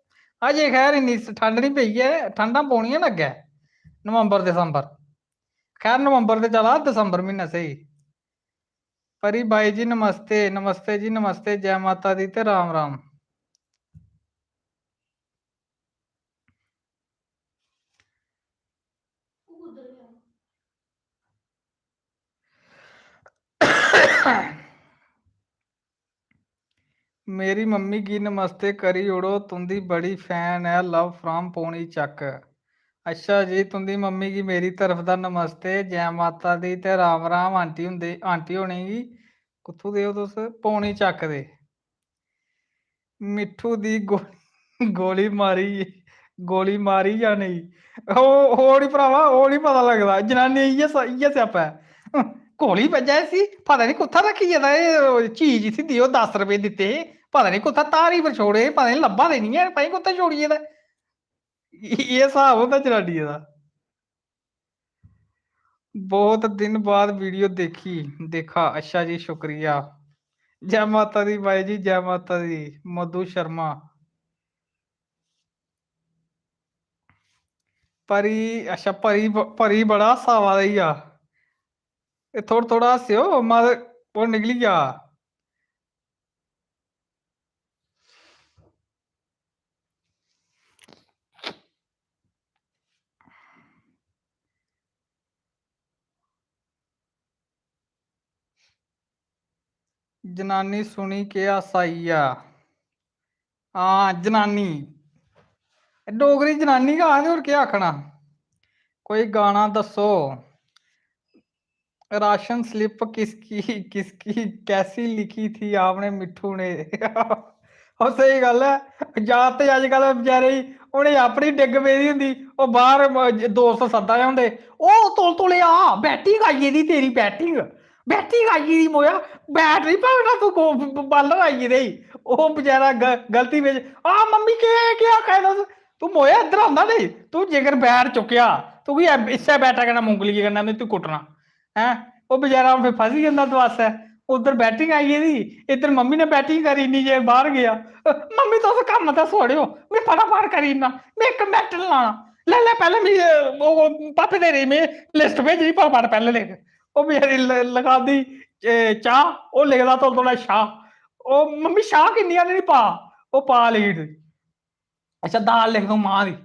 अजें खैर इन्नी स-, ठंड निं पेई ऐ, ठंडां पौनियां न अग्गें, नवंबर, दिसंबर। खैर, नवंबर ते चला दा, दिसंबर म्हीना स्हेई। परी बाई जी, नमस्ते, नमस्ते जी, नमस्ते, जै माता दी ते राम राम। मेरी मम्मी गी नमस्ते करी ओड़ो, तुं'दी बड़ी fan ऐ, love from पौनी चक्क। अच्छा जी, तुं'दी मम्मी गी मेरी तरफ दा नमस्ते, जै माता दी ते राम राम आंटी हुंदे, आंटी होने गी। कुत्थू दे ओ तुस? पौनी चक्क दे। मिट्ठू दी गो-, गोली मारी, गोली मारी जां नेईं? ओह्, ओह् निं भ्रावा, ओह् निं पता लगदा। जनानियें इ'यै स-, इ'यै स्यापा ऐ। गोली बज्जा इसी, पता निं कुत्थै रक्खी गेदा एह् चीज, इसी देओ, दस रपेऽ दित्ते हे, पता निं कुत्थै धारी पर छोड़े हे, पता निं लब्भा दे निं हैन, पता निं कुत्थै छोड़ी गेदा। एह् स्हाब होंदा जनानियें दा। बहुत दिन बाद वीडियो देखी, देखा। अच्छा जी, शुक्रिया। जय माता दी बाई जी, जय माता दी। मधु शर्मा। परी, अच्छा, परी ब-, परी बड़ा हास्सा आवा दा ई आ। एह् थोह्ड़ा, थोह्ड़ा हस्सेओ, मत ओह् निकली जा। जनानी सुनी केह् हास्सा आई गेआ। हां, जनानी। डोगरी जनानी गै आखदे, होर केह् आखना? कोई गाना दस्सो। राशन स्लिप किसकी, किसकी, कैसी लिखी थी आपने मिट्ठू ने? ओह् स्हेई गल्ल ऐ, जागत अजकल बेचारे गी, उ'नेंगी अपनी डिग्ग पेदी होंदी, ओह् बाह्र म-, दोस्त सद्दा दे होंदे, "ओह् तौले तौले आ, बैटिंग आई गेदी तेरी, बैटिंग, बैटिंग आई गेदी मोया, बैट निं पकड़ना तूं, गो-, ब-, ब-, बालर आई गेदे ही।" ओह् बेचारा ग-, गलती बिच, "आ मम्मी, केह्, केह् आखा दे तुस? तूं मोया इद्धर आंदा नेईं, तूं जेकर बैट चुक्केआ, तुगी इस्सै बैटा कन्नै, मुंगलियै कन्नै में तूं कुट्टना।" हैं? ओह् बेचारा हून फिर फसी जंदा दुआसै। उद्धर बैटिंग आई गेदी, इद्धर मम्मी ने बैटिंग करी, इन्नी चिर बाह्र गेआ। "मम्मी, तुस कम्म ते छोड़ेओ, में फटाफट करी ओड़ना, में इक मिंट निं लाना। लै, लै, पैह्लें मिगी, ओह्, पापे तेरे गी में लिस्ट भेजनी, फटाफट पैह्लें लिख।" ओह् बेचारी ल-, लखांदी, ए, चाह्, ओह् लिखदा तौले तौले शाह्। "ओह् मम्मी, शाह् किन्नी हारी निं पा?" ओह् पा लिखी ओड़दी। "अच्छा, दाल लिख दो, मांह् दी।"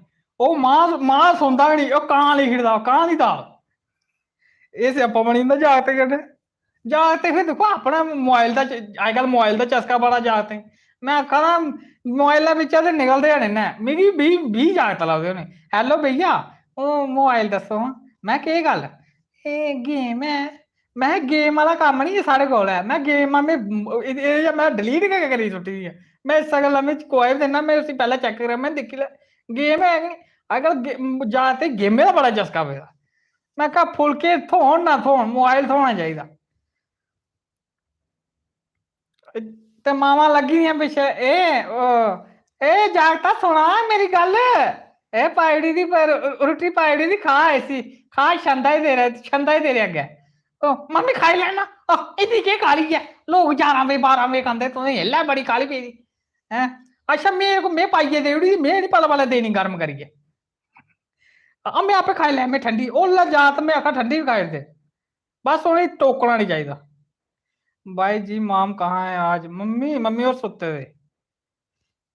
ओह् मांह्, मांह् सुनदा गै निं, ओह् कां लिखी ओड़दा, कां दी दाल। एह् स्यापा बनी जंदा जागतें कन्नै। जागतें फिर दिक्खो, अपना मोबाइल दा च-, अजकल मोबाइल दा चस्का बड़ा जागतें। में आखा दा, मोबाइला बिच्चा ते निकलदे गै निं न। मिगी बीह्, बीह् जागत लभदे होने, "हैलो भैया, ओह् मोबाइल दस्सो हां।" में, "केह् गल्ल?" "एह् गेम ऐ।" में, "गेम आह्ला कम्म निं साढ़े कोल ऐ।" में, "गेम, में एह्, एह् में डिलीट गै करी सुट्टी दी ऐ। में इस्सै गल्ला में कुसै गी बी दिन्ना, में उसी पैह्लें चैक करां, में दिक्खी लै, गेम है कि निं।" अजकल गे-, जागतें गेमें दा बड़ा चस्का पेदा। में आखेआ, फुलके थ्होन ना थ्होन, मोबाइल थ्होना चाहिदा। ते मावां लग्गी दियां पिच्छें, "ए, ओ, ए जागता, सुना मेरी गल्ल। ए, पाई ओड़ी दी पर, रुट्टी पाई ओड़ी दी, खा इसी, खा, छंदा ही तेरे, छंदा ही तेरे अग्गें।" "ओ, मम्मी, खाई लैना।" "ओ, इन्नी केह् काह्ली ऐ? लोक ञारां बजे, बारां बजे खंदे, तुसें एल्लै बड़ी काह्ली पेदी।" हैं? "अच्छा, में, में पाइयै देई ओड़ी, में निं पलै पलै देनी गर्म करियै।" "हां, में आपे खाई लै, में ठंडी।" ओल्लै जागत, में आखा, "ठंडी बी खाई ओड़दे।" बस उ'नेंगी टोकना निं चाहिदा। "भाई जी, माम कहाँ है आज?" "मम्मी, मम्मी होर सुत्ते दे।"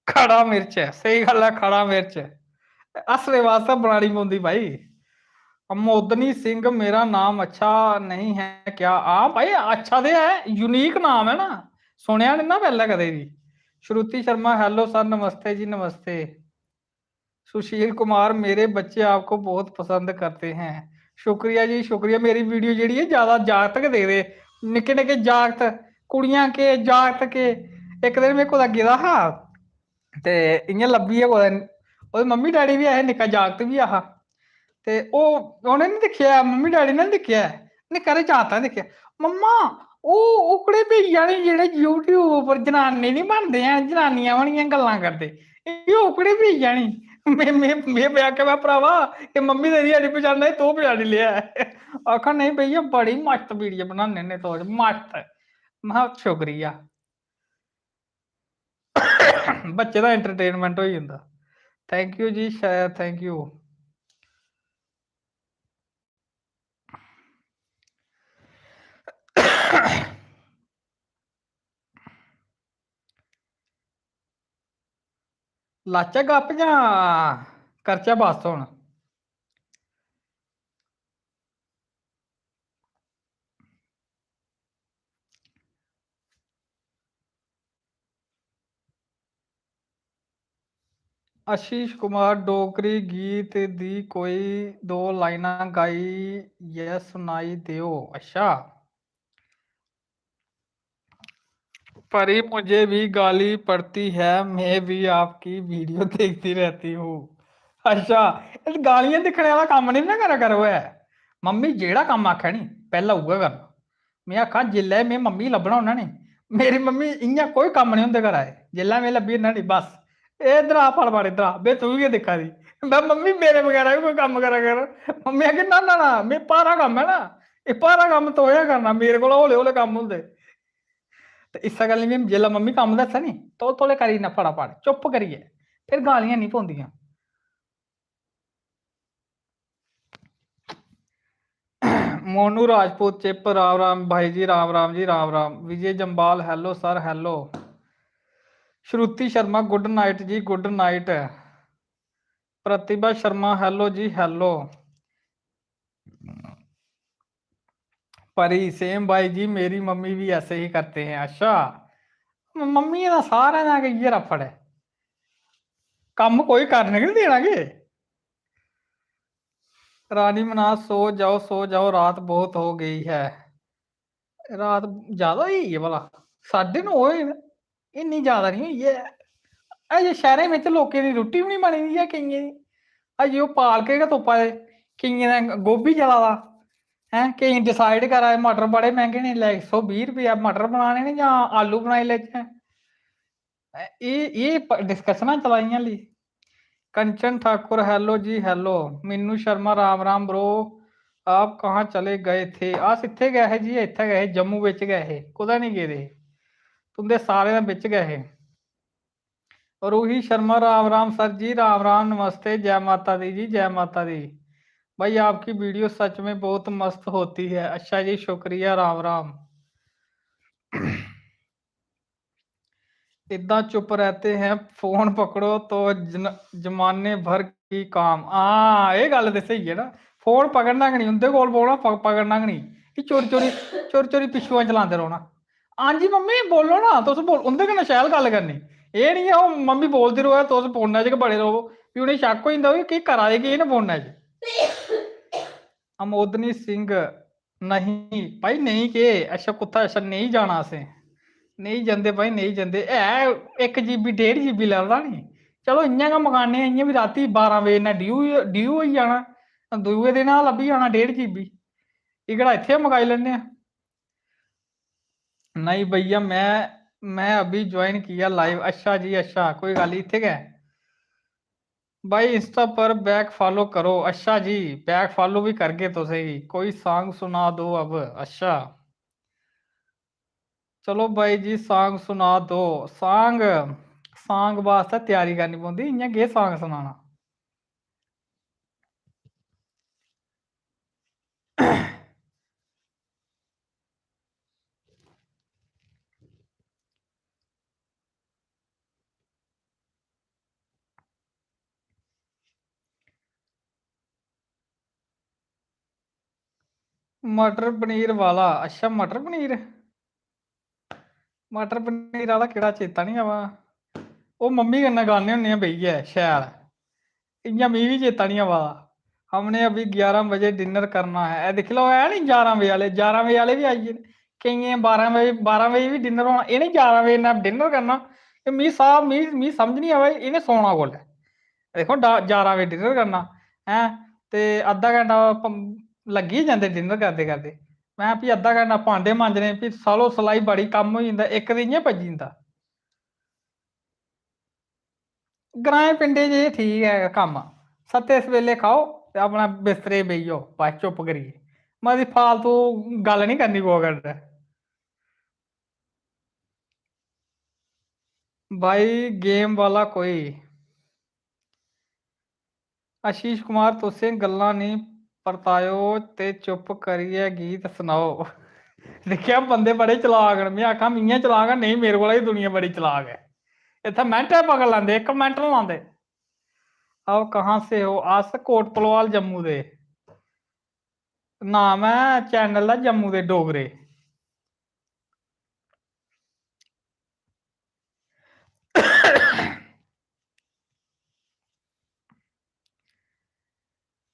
खड़ा मिर्च ऐ, स्हेई गल्ल ऐ, खड़ा मिर्च। हस्सने बास्तै बनानी पौंदी भाई। मोदनी सिंह, मेरा नाम अच्छा नहीं है क्या? हां भाई, अच्छा ते ऐ, यूनिक नाम ऐ ना, सुनेआ निं ना पैह्लें कदें बी। श्रुति शर्मा, "Hello sir, नमस्ते जी, नमस्ते।" सुशील कुमार, "मेरे बच्चे आपको बहुत पसंद करते हैं।" शुक्रिया जी, शुक्रिया। मेरी वीडियो जेह्ड़ी ऐ, ज्यादा जागत गै दिखदे, निक्के निक्के जागत, कुड़ियां के, जागत के। इक दिन में कुतै गेदा हा, ते इ'यां लब्भी गेआ कुतै, ओह्दे मम्मी डैडी बी ऐ हे, निक्का जागत बी ऐ हा। ते ओह्, उ'नें निं दिक्खेआ, मम्मी डैडी ने निं दिक्खेआ ऐ, निक्का हारा जागत ने दिक्खेआ। "मम्मा, ओह् ओकड़े भैया निं जेह्ड़े YouTube उप्पर जनानी निं बनदे हैन, जनानियां बनियै गल्लां करदे, एह् ओकड़े भैया निं।" में, में, में, में आखेआ, "में भ्रावा, एह् मम्मी तेरी हैनी पछानना, एह् तूं पछानी लेआ ऐ।" आखा, "नेईं भैया, बड़ी मस्त वीडियो बनाने होन्ने तुस, मस्त।" महां, "शुक्रिया।" बच्चे दा एंटरटेनमेंट होई जंदा। थैंक यू जी, शायद, थैंक यू। लाचै गप्प जां करचै बस हुन? आशीष कुमार, डोगरी गीत दी कोई दो लाइनां गाइयै सुनाई देओ। अच्छा, परी, मुझे भी गाली पड़ती है, मैं भी आपकी वीडियो देखती रहती हूँ। अच्छा, इस गालियां दिक्खने वाला कम्म नहीं ना करा करो है। मम्मी जेड़ा कम्म आखे नी, पैह्ला उ'ऐ करना। में आखां, जिसलै में मम्मी लब्भना होना नी, मेरी मम्मी इ'यां कोई कम्म नहीं होंदे करा दे। जिसलै में लब्भी जन्ना नी, बस, "ए, इद्धर आ, फड़ फड़, इद्धर आ, बे, तूं बी गै दिक्खा दी।" मैं, "मम्मी, मेरे बगैरा बी कोई कम्म करा कर।" मम्मी आखदी, "ना, ना, ना, में भारा कम्म है ना, एह् भारा कम्म तो गै करना, मेरे कोला हौले हौले कम्म होंदे।" ते इस्सै गल्ल में, जिसलै मम्मी कम्म दस्सै नी, तो तौले करी ना फटाफट, चुप्प करियै, फिर गालियां नहीं पौंदियां। मोनू राजपूत चिप, राम राम भाई जी, Ram Ram ji, Ram Ram. Vijay Jamwal, hello sir, hello। श्रुति शर्मा, good night जी, good night। प्रतिभा शर्मा, hello जी, hello। परी, same भाई जी, मेरी मम्मी भी ऐसे ही करते हैं। अच्छा, म-, मम्मी दा सारें दा गै इ'यै रफड़ ऐ, कम्म कोई करन गै निं देना के। रानी मनास, सो जाओ, सो जाओ, रात बहुत हो गई है। रात ज्यादा होई गेई ऐ भला, साड्ढे नौ होए न, इन्नी ज्यादा निं होई ऐ। अजें शैह्रें बिच्च लोकें दी रुट्टी बी निं बनी दी ऐ केइयें दी। अजें ओह् पालक गै तुप्पा दे, केइयें दा गोभी चला दा, हैं, केईं decide करा दे, मटर बड़े मैंह्गे न, इसलै इक सौ बीह् रपेआ मटर बनाने न जां आलू बनाई लैचै। एह्, एह् प-, डिस्कशनां चला दियां हाल्ली। कंचन ठाकुर, hello जी, hello। मीनू शर्मा, राम राम bro, आप कहाँ चले गए थे? अस इत्थै गै हे जी, इत्थै गै हे, जम्मू बिच गै हे, कुतै निं गेदे हे, तुं'दे सारें दे बिच गै हे। रूही शर्मा, राम राम sir जी, राम राम, नमस्ते, जय माता दी जी, जय माता दी। भाई, आपकी वीडियो सच में बहुत मस्त होती है। अच्छा जी, शुक्रिया, राम राम। इद्दां चुप रहते हैं, फोन पकड़ो तो जन-, जमाने भर की काम। हां, एह् गल्ल ते स्हेई ऐ ना, फोन पकड़ना गै निं, उं'दे कोल बौह्ना, प-, पकड़ना गै निं, फ्ही चोरी चोरी, चोरी चोरी पिच्छुआं चलांदे रौह्ना। हां जी मम्मी, बोलो ना, तुस बोल, उं'दे कन्नै शैल गल्ल करनी। एह् निं ऐ ओह् मम्मी बोलदी र'वै, तुस फोनै च गै बड़े र'वो, फ्ही उ'नेंगी शक्क होई जंदा कि केह् करा दे, केह् न फोनै च। अमोदनी सिंह, नहीं भाई, नेईं केह्, अच्छा कुत्थै, अच्छा नेईं जाना असें, नेईं जंदे भाई, नेईं जंदे। है इक GB, डेढ़ GB लभदा नी, चलो इ'यां गै मकाने आं, इ'यां बी रातीं बारां बजे नै due, due होई जाना, दूए दिन गै लब्भी जाना डेढ़ GB। एह्कड़ा इत्थै गै मकाई लैन्ने आं। नहीं भैया, मैं, मैं अभी join किया live। अच्छा जी, अच्छा, कोई गल्ल, इत्थै गै। भाई, Insta पर back follow करो। अच्छा जी, back follow भी करगे तुसेंगी। कोई song सुना दो अब। अच्छा, चलो भाई जी, song सुना दो। Song, song वास्तै त्यारी करनी पौंदी, इ'यां केह् song सनाना। मटर पनीर वाला, अच्छा, मटर पनीर, मटर पनीर आह्ला केह्ड़ा, चेता निं आवा। ओह् मम्मी कन्नै गान्ने होन्ने आं बेहियै शैल, इ'यां मिगी बी चेता निं आवा दा। हमने अभी ग्यारह बजे dinner करना है। एह् दिक्खी लैओ, है नी ग्यारह बजे आह्ले, ग्यारह बजे आह्ले बी आई गे न। केइयें बारां बजे, बारां बजे बी dinner होना, इ'नें ग्यारह बजे इन्ना dinner करना। ते मिगी साह्ब, मिगी, मिगी समझ निं आवा दी, इ'नें सौना कुसलै? दिक्खो, डा-, ग्यारह बजे dinner करना, हैं, ते अद्धा घैंटा प-, लग्गी गै जंदे dinner करदे करदे। में फ्ही अद्धा घैंटा भांडे मांजने, फ्ही सालो सलाई बड़ी कम्म होई जंदा, इक ते इ'यां पज्जी जंदा। ग्राएं पिंडें च एह् ठीक ऐ कम्म, सत्ते सवेले खाओ ते अपना बिस्तरे बेही जाओ, बस चुप्प करियै, मती फालतू गल्ल निं करनी कुसै कन्नै। भाई, game वाला कोई। आशीष कुमार, तुसें गल्लां निं परताएओ ते चुप्प करियै गीत सनाओ। दिक्खेआ, बंदे बड़े चलाक न। में आखां, "में इ'यां चलाक आं, नेईं, मेरे कोला बी दुनिया बड़ी चलाक ऐ।" इत्थै मैंटें पकड़ लैंदे, इक मैंट निं लांदे। "आप कहाँ से हो?" अस कोट भलवाल, जम्मू दे। नाम ऐ channel दा जम्मू दे डोगरे।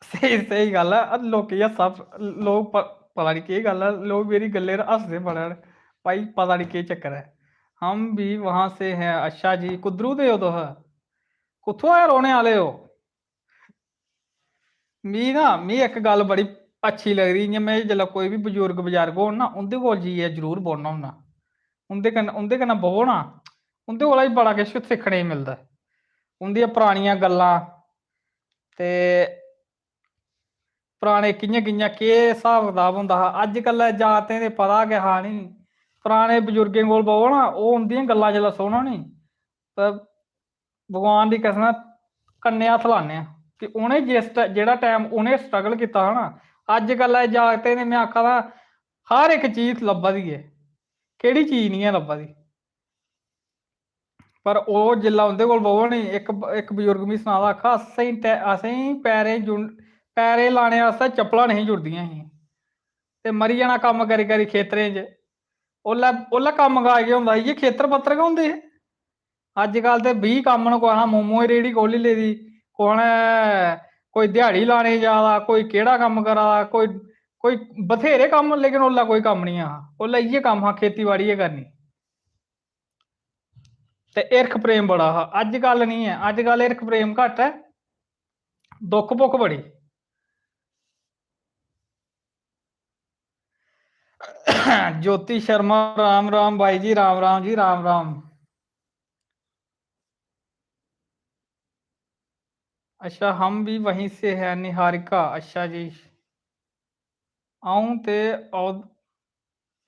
स्हेई, स्हेई गल्ल ऐ। अ, लोकें गी हास्सा, लोक प-, पता निं केह् गल्ल ऐ, लोक मेरी गल्लें पर हसदे बड़ा न। भाई, पता निं केह् चक्कर ऐ। हम भी वहां से हैं। अच्छा जी, कुद्धरू दे ओ तुस? कुत्थुआं दे रौह्ने आह्ले ओ? मी ना, मी इक गल्ल बड़ी अच्छी लगदी, इ'यां में जिसलै कोई बी बजुर्ग बजार्ग होन ना, उं'दे कोल जाइयै जरूर बौह्ना होन्ना। उं'दे कन्नै, उं'दे कन्नै बौह् ना, उं'दे कोला बी बड़ा किश सिक्खने गी मिलदा ऐ। उं'दियां परानियां गल्लां ते पराने कि'यां कि'यां, केह् स्हाब कताब होंदा हा। अज्जकल्लै जागतें ते पता गै हा निं। पराने बजुर्गें कोल बौह् ना, ओह् उं'दियां गल्लां जिसलै सुनो नी, ते भगवान दी कसम ऐ, कन्नै हत्थ लाने आं कि उ'नें जिस ट-, जेह्ड़ा टैम उ'नें struggle कीता हा ना, अज्जकल्लै दे जागतें ते में आखा दा, हर इक चीज लब्भा दी ऐ, केह्ड़ी चीज निं ऐ लब्भा दी? पर ओह् जिसलै उं'दे कोल बवो नी, इक, इक बजुर्ग मिगी सना दा, आखा, "असें टै-, असें पैरें जुन-, पैरें लाने आस्तै चप्पलां नेईं जुड़दियां हियां ते मरी जाना कम्म करी करी खेतरें च।" ओल्लै, ओल्लै कम्म काज केह् होंदा हा? इ'यै खेतर पत्तर गै होंदे हे। अज्जकल ते बीह् कम्म न, कुसै ने मोमो दी रेह्ड़ी खोह्ल्ली लेदी, कुसै ने कोई ध्याड़ी लाने गी जा दा, कोई केह्ड़ा कम्म करा दा, कोई, कोई बथ्हेरे कम्म, लेकिन ओल्लै कोई कम्म निं हा। ओल्लै इ'यै कम्म हा, खेती बाड़ी गै करनी। ते हिरख प्रेम बड़ा हा, अज्जकल निं ऐ। अज्जकल हिरख प्रेम घट्ट ऐ, दुख भुख बड़ी। ज्योति शर्मा, राम राम बाई जी, राम राम जी, राम राम। अच्छा, हम भी वहीं से हैं, निहारिका। अच्छा जी, अ'ऊं ते औद-,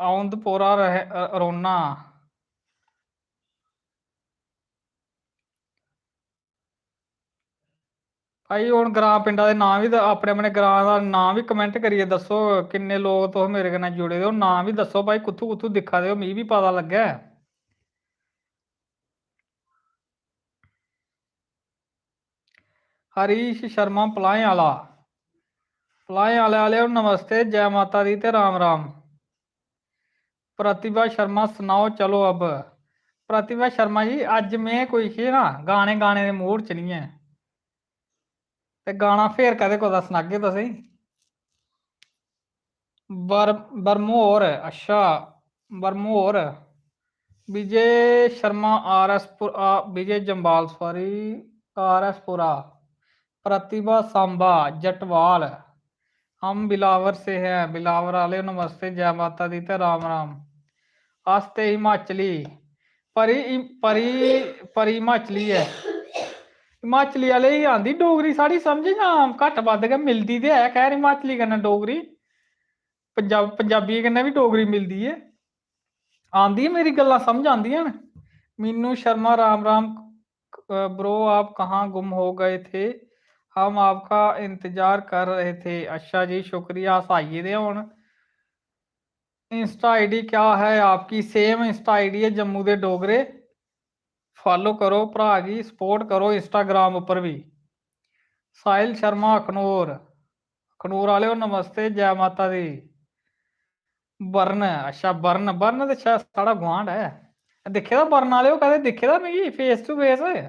औंदपोरा रह-, अ, रौह्ना। भाई, हून ग्रांऽ पिंडा दे नांऽ बी ते अपने अपने ग्रांऽ दा नांऽ बी comment करियै दस्सो, किन्ने लोक तुस मेरे कन्नै जुड़े दे ओ, नांऽ बी दस्सो भाई, कुत्थूं कुत्थूं दिक्खा दे ओ, मिगी बी पता लग्गै। हरीश शर्मा पलाएं आह्ला, पलाएं आह्ले आह्ले, नमस्ते, जै माता दी ते राम राम। प्रतिभा शर्मा, सनाओ, चलो अब। प्रतिभा शर्मा जी, अज्ज में कोई केह् ना, गाने गाने दे mood च निं ऐ, ते गाना फिर कदें कुतै सनागे तुसेंगी। बर-, बरमोर, अच्छा, बरमोर। विजय शर्मा, आर एस पुर-, आ, Vijay Jamwal, sorry, R S Pura. Pratibha Samba, जटवाल। हम बिलावर से हैं, बिलावर आह्ले, नमस्ते, जै माता दी ते राम राम। अस ते हिमाचली, परी, परी, परी हिमाचली ऐ। हिमाचली आह्ले गी आंदी डोगरी साढ़ी समझ जां घट्ट बद्ध गै? मिलदी ते है, खैर, हिमाचली कन्नै डोगरी, पंजाब-, पंजाबियें कन्नै बी डोगरी मिलदी ऐ। आंदी ऐ, मेरी गल्लां समझ आंदियां न? मीनू शर्मा, राम राम, अ, bro, आप कहाँ गुम हो गए थे? हम आपका इंतजार कर रहे थे। अच्छा जी, शुक्रिया, अस आई गेदे हून। Insta ID क्या है आपकी? Same Insta ID ऐ जम्मू दे डोगरे। Follow करो भ्राऽ गी, support करो Instagram उप्पर बी। साहिल शर्मा अखनूर, अखनूर आह्लेओ, नमस्ते, जै माता दी। बर्न, अच्छा, बर्न, बर्न ते शायद साढ़ा गुआंढ ऐ। दिक्खे दा बर्न आह्लेओ, कदें दिक्खे दा मिगी face to face?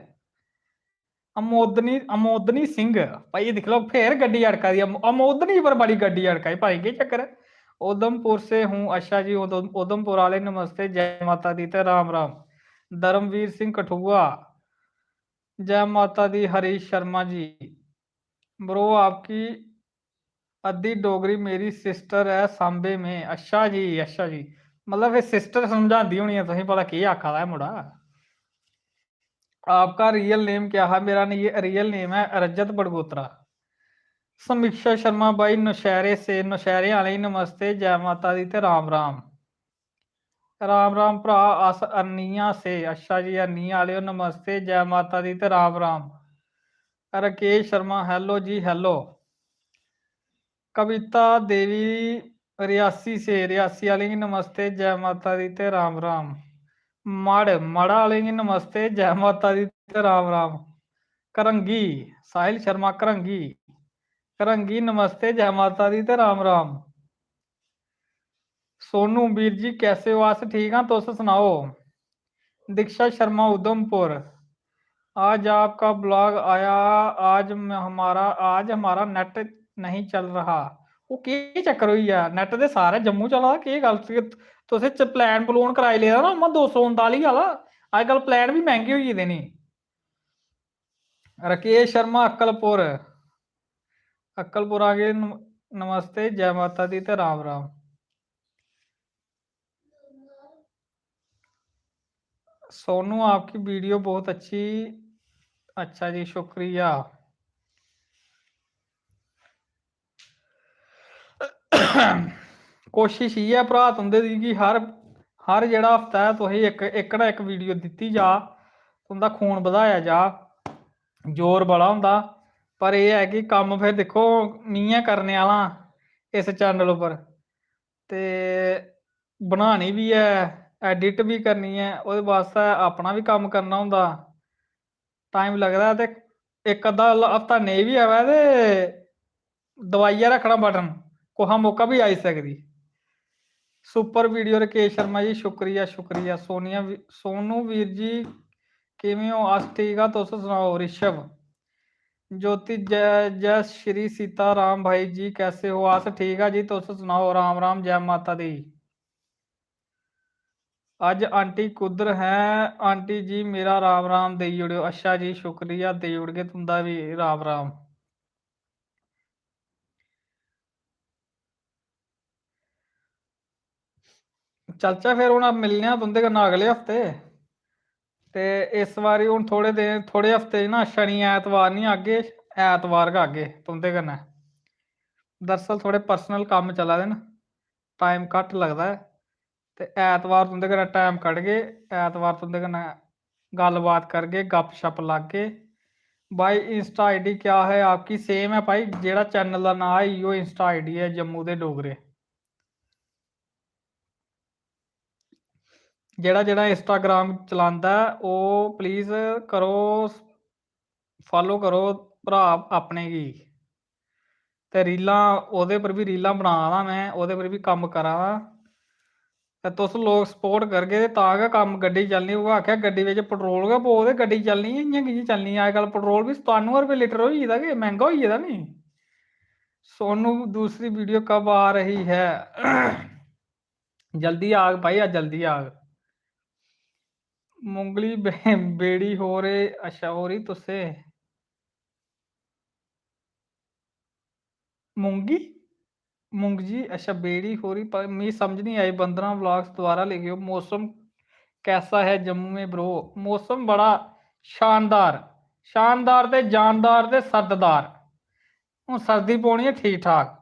Amodini, Amodini Singh, भाई, दिक्खी लैओ, फिर गड्डी अड़का दी, अम-, अमोदनी पर बड़ी गड्डी अड़का दी, भाई, केह् चक्कर ऐ? उधमपुर से हूँ, अच्छा जी, उधम-, उधमपुर आह्ले, नमस्ते, जै माता दी ते राम राम। धर्मवीर सिंह कठुआ, जै माता दी। हरीश शर्मा जी, bro, आपकी अद्धी डोगरी मेरी sister ऐ सांबे में। अच्छा जी, अच्छा जी, मतलब, एह् sister समझांदी होनी ऐ तुसेंगी, भला केह् आखा दा ऐ मुड़ा। आपका real name क्या है? मेरा नि-, real name है रजत बड़गोत्रा। समीक्षा शर्मा भाई, नौशैरे से, नौशैरे आह्ले गी नमस्ते, जै माता दी ते राम राम। राम राम भ्रा, अस अरनिया से। अच्छा जी, अरनिया आह्लेओ, नमस्ते, जै माता दी ते राम राम। राकेश शर्मा, hello जी, hello। कविता देवी, रियासी से, रियासी आह्लें गी नमस्ते, जै माता दी ते राम राम। मढ़, मढ़ आह्लें गी नमस्ते, जै माता दी ते राम राम। करंगी, साहिल शर्मा करंगी, करंगी, नमस्ते, जै माता दी ते राम राम। सोनू, वीर जी, कैसे हो? अस ठीक आं, तुस सनाओ। दीक्षा शर्मा, उधमपुर, आज आपका blog आया, आज म-, हमारा, आज हमारा net नहीं चल रहा। ओह् केह् चक्कर होई गेआ? Net ते सारै जम्मू चला दा, केह् गल्ल? तुसें च-, plan पलून कराई लेदा ना, उ'आं दो सौ उनताली आह्ला। अजकल plan बी मैंह्गे होई गेदे नी। राकेश शर्मा अक्कलपुर, अक्कलपुर आगे नम-, नमस्ते, जय माता दी ते राम राम। सोनू, आपकी video बहुत अच्छी। अच्छा जी, शुक्रिया। कोशिश इ'यै भ्राऽ तुं'दे दी कि हर, हर जेह्ड़ा हफ्ता ऐ तुसें इक, इक ना इक video दित्ती जा, तुं'दा खून बधाया जा। जोर बड़ा होंदा, पर एह् ऐ कि कम्म फिर दिक्खो, में गै करने आह्ला इस channel उप्पर, ते बनानी बी ऐ, edit बी करनी ऐ, ओह्दे बास्तै अपना बी कम्म करना होंदा। Time लगदा ऐ, ते इक अद्धा ल-, हफ्ता नेईं बी आवै ते दबाइयै रक्खना button, कुसै मौका बी आई सकदी। Super video राकेश शर्मा जी, शुक्रिया, शुक्रिया। सोनिया वी-, सोनू वीर जी, किवें ओ? अस ठीक आ, तुस सनाओ? ऋषभ, ज्योति, जय, जय श्री सीता राम भाई जी, कैसे हो? अस ठीक आ जी, तुस सनाओ? राम राम, जय माता दी। अज्ज आंटी कुद्धर हैं? आंटी जी, मेरा राम राम देई ओड़ेओ। अच्छा जी, शुक्रिया, देई ओड़गे तुं'दा बी राम राम। चलचै फिर, हून मिलने आं तुं'दे कन्नै अगले हफ्ते। ते इस बारी हून थोह्ड़े दिन, थोह्ड़े हफ्ते ना, शनि ऐतवार निं आगे, ऐतवार गै आगे तुं'दे कन्नै। दरअसल थोह्ड़े personal कम्म चला दे न, time घट्ट लगदा ऐ, ते ऐतवार तुं'दे कन्नै time कड्ढगे, ऐतवार तुं'दे कन्नै गल्लबात करगे, गपशप लागे। भाई, Insta ID क्या है आपकी? Same ऐ भाई, जेह्ड़ा channel दा नांऽ ऐ, इ'यो Insta ID ऐ, जम्मू दे डोगरे। जेह्ड़ा, जेह्ड़ा Instagram चलांदा ऐ, ओह् please करो, follow करो भ्राऽ अपने गी। ते रीलां, ओह्दे पर बी रीलां बना दा में, ओह्दे पर बी कम्म करा दा। ते तुस लोक support करगे ते तां गै कम्म, गड्डी चलनी। उ'ऐ आखेआ, गड्डी बिच petrol गै पौग ते गड्डी चलनी ऐ, इ'यां कि'यां चलनी ऐ? अजकल petrol बी सतानुऐ रपेऽ litre होई गेदा, कि मैंह्गा होई गेदा नी। सोनू, दूसरी video कब आ रही है? जल्दी आग भाई, अज्ज जल्दी आग। मुंगली बे-, बेड़ी हो रे, अच्छा, हो रही तुसे। मूंगी? मूंग जी, अच्छा, बेड़ी हो रही, पर मी समझ नहीं आई। वंदना vlogs दोबारा लिखियो, मौसम कैसा है जम्मू में bro? मौसम बड़ा शानदार, शानदार ते जानदार ते सर्ददार। हून सर्दी पौनी ऐ ठीक ठाक।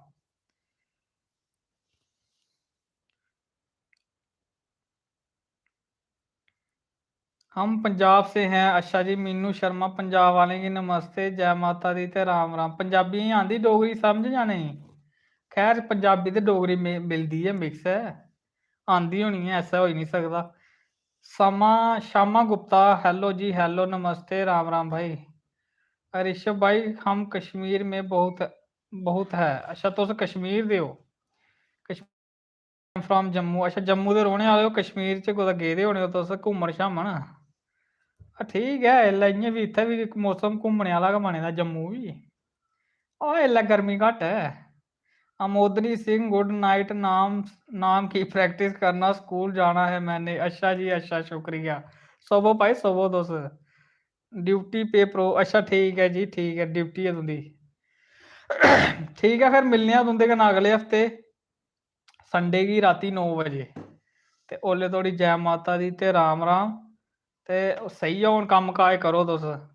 हम पंजाब से हैं। अच्छा जी, मीनू शर्मा, पंजाब वालें गी नमस्ते, जय माता दी ते राम राम। पंजाबियें गी आंदी डोगरी समझ जां नेईं? खैर, पंजाबी ते डोगरी मि-, मिलदी ऐ, mix ऐ, आंदी होनी ऐ, ऐसा होई निं सकदा। समा, शामा गुप्ता, hello जी, hello, नमस्ते, राम राम भाई। ऋषभ भाई, हम कश्मीर में बहुत, बहुत है। अच्छा, तुस कश्मीर दे ओ? कश्मीर from जम्मू। अच्छा, जम्मू दे रौह्ने आह्ले ओ, कश्मीर च कुतै गेदे होने ओ तुस घूमन-शामन? आ, ठीक ऐ, इसलै इ'यां बी इत्थै बी मौसम घूमने आह्ला गै बने दा जम्मू बी। आ, इसलै गर्मी घट्ट ऐ। Amodini Singh, good night। नाम, नाम की practice करना, स्कूल जाना है मैंने। अच्छा जी, अच्छा, शुक्रिया। सोवो भाई, सोवो तुस। Duty पे pro, अच्छा, ठीक ऐ जी, ठीक ऐ, duty ऐ तुं'दी। ठीक ऐ, फिर मिलने आं तुं'दे कन्नै अगले हफ्ते। Sunday गी रातीं नौ बजे। ते ओल्ले धोड़ी जै माता दी ते राम राम। ते स्हेई ऐ, हून कम्म काज करो तुस।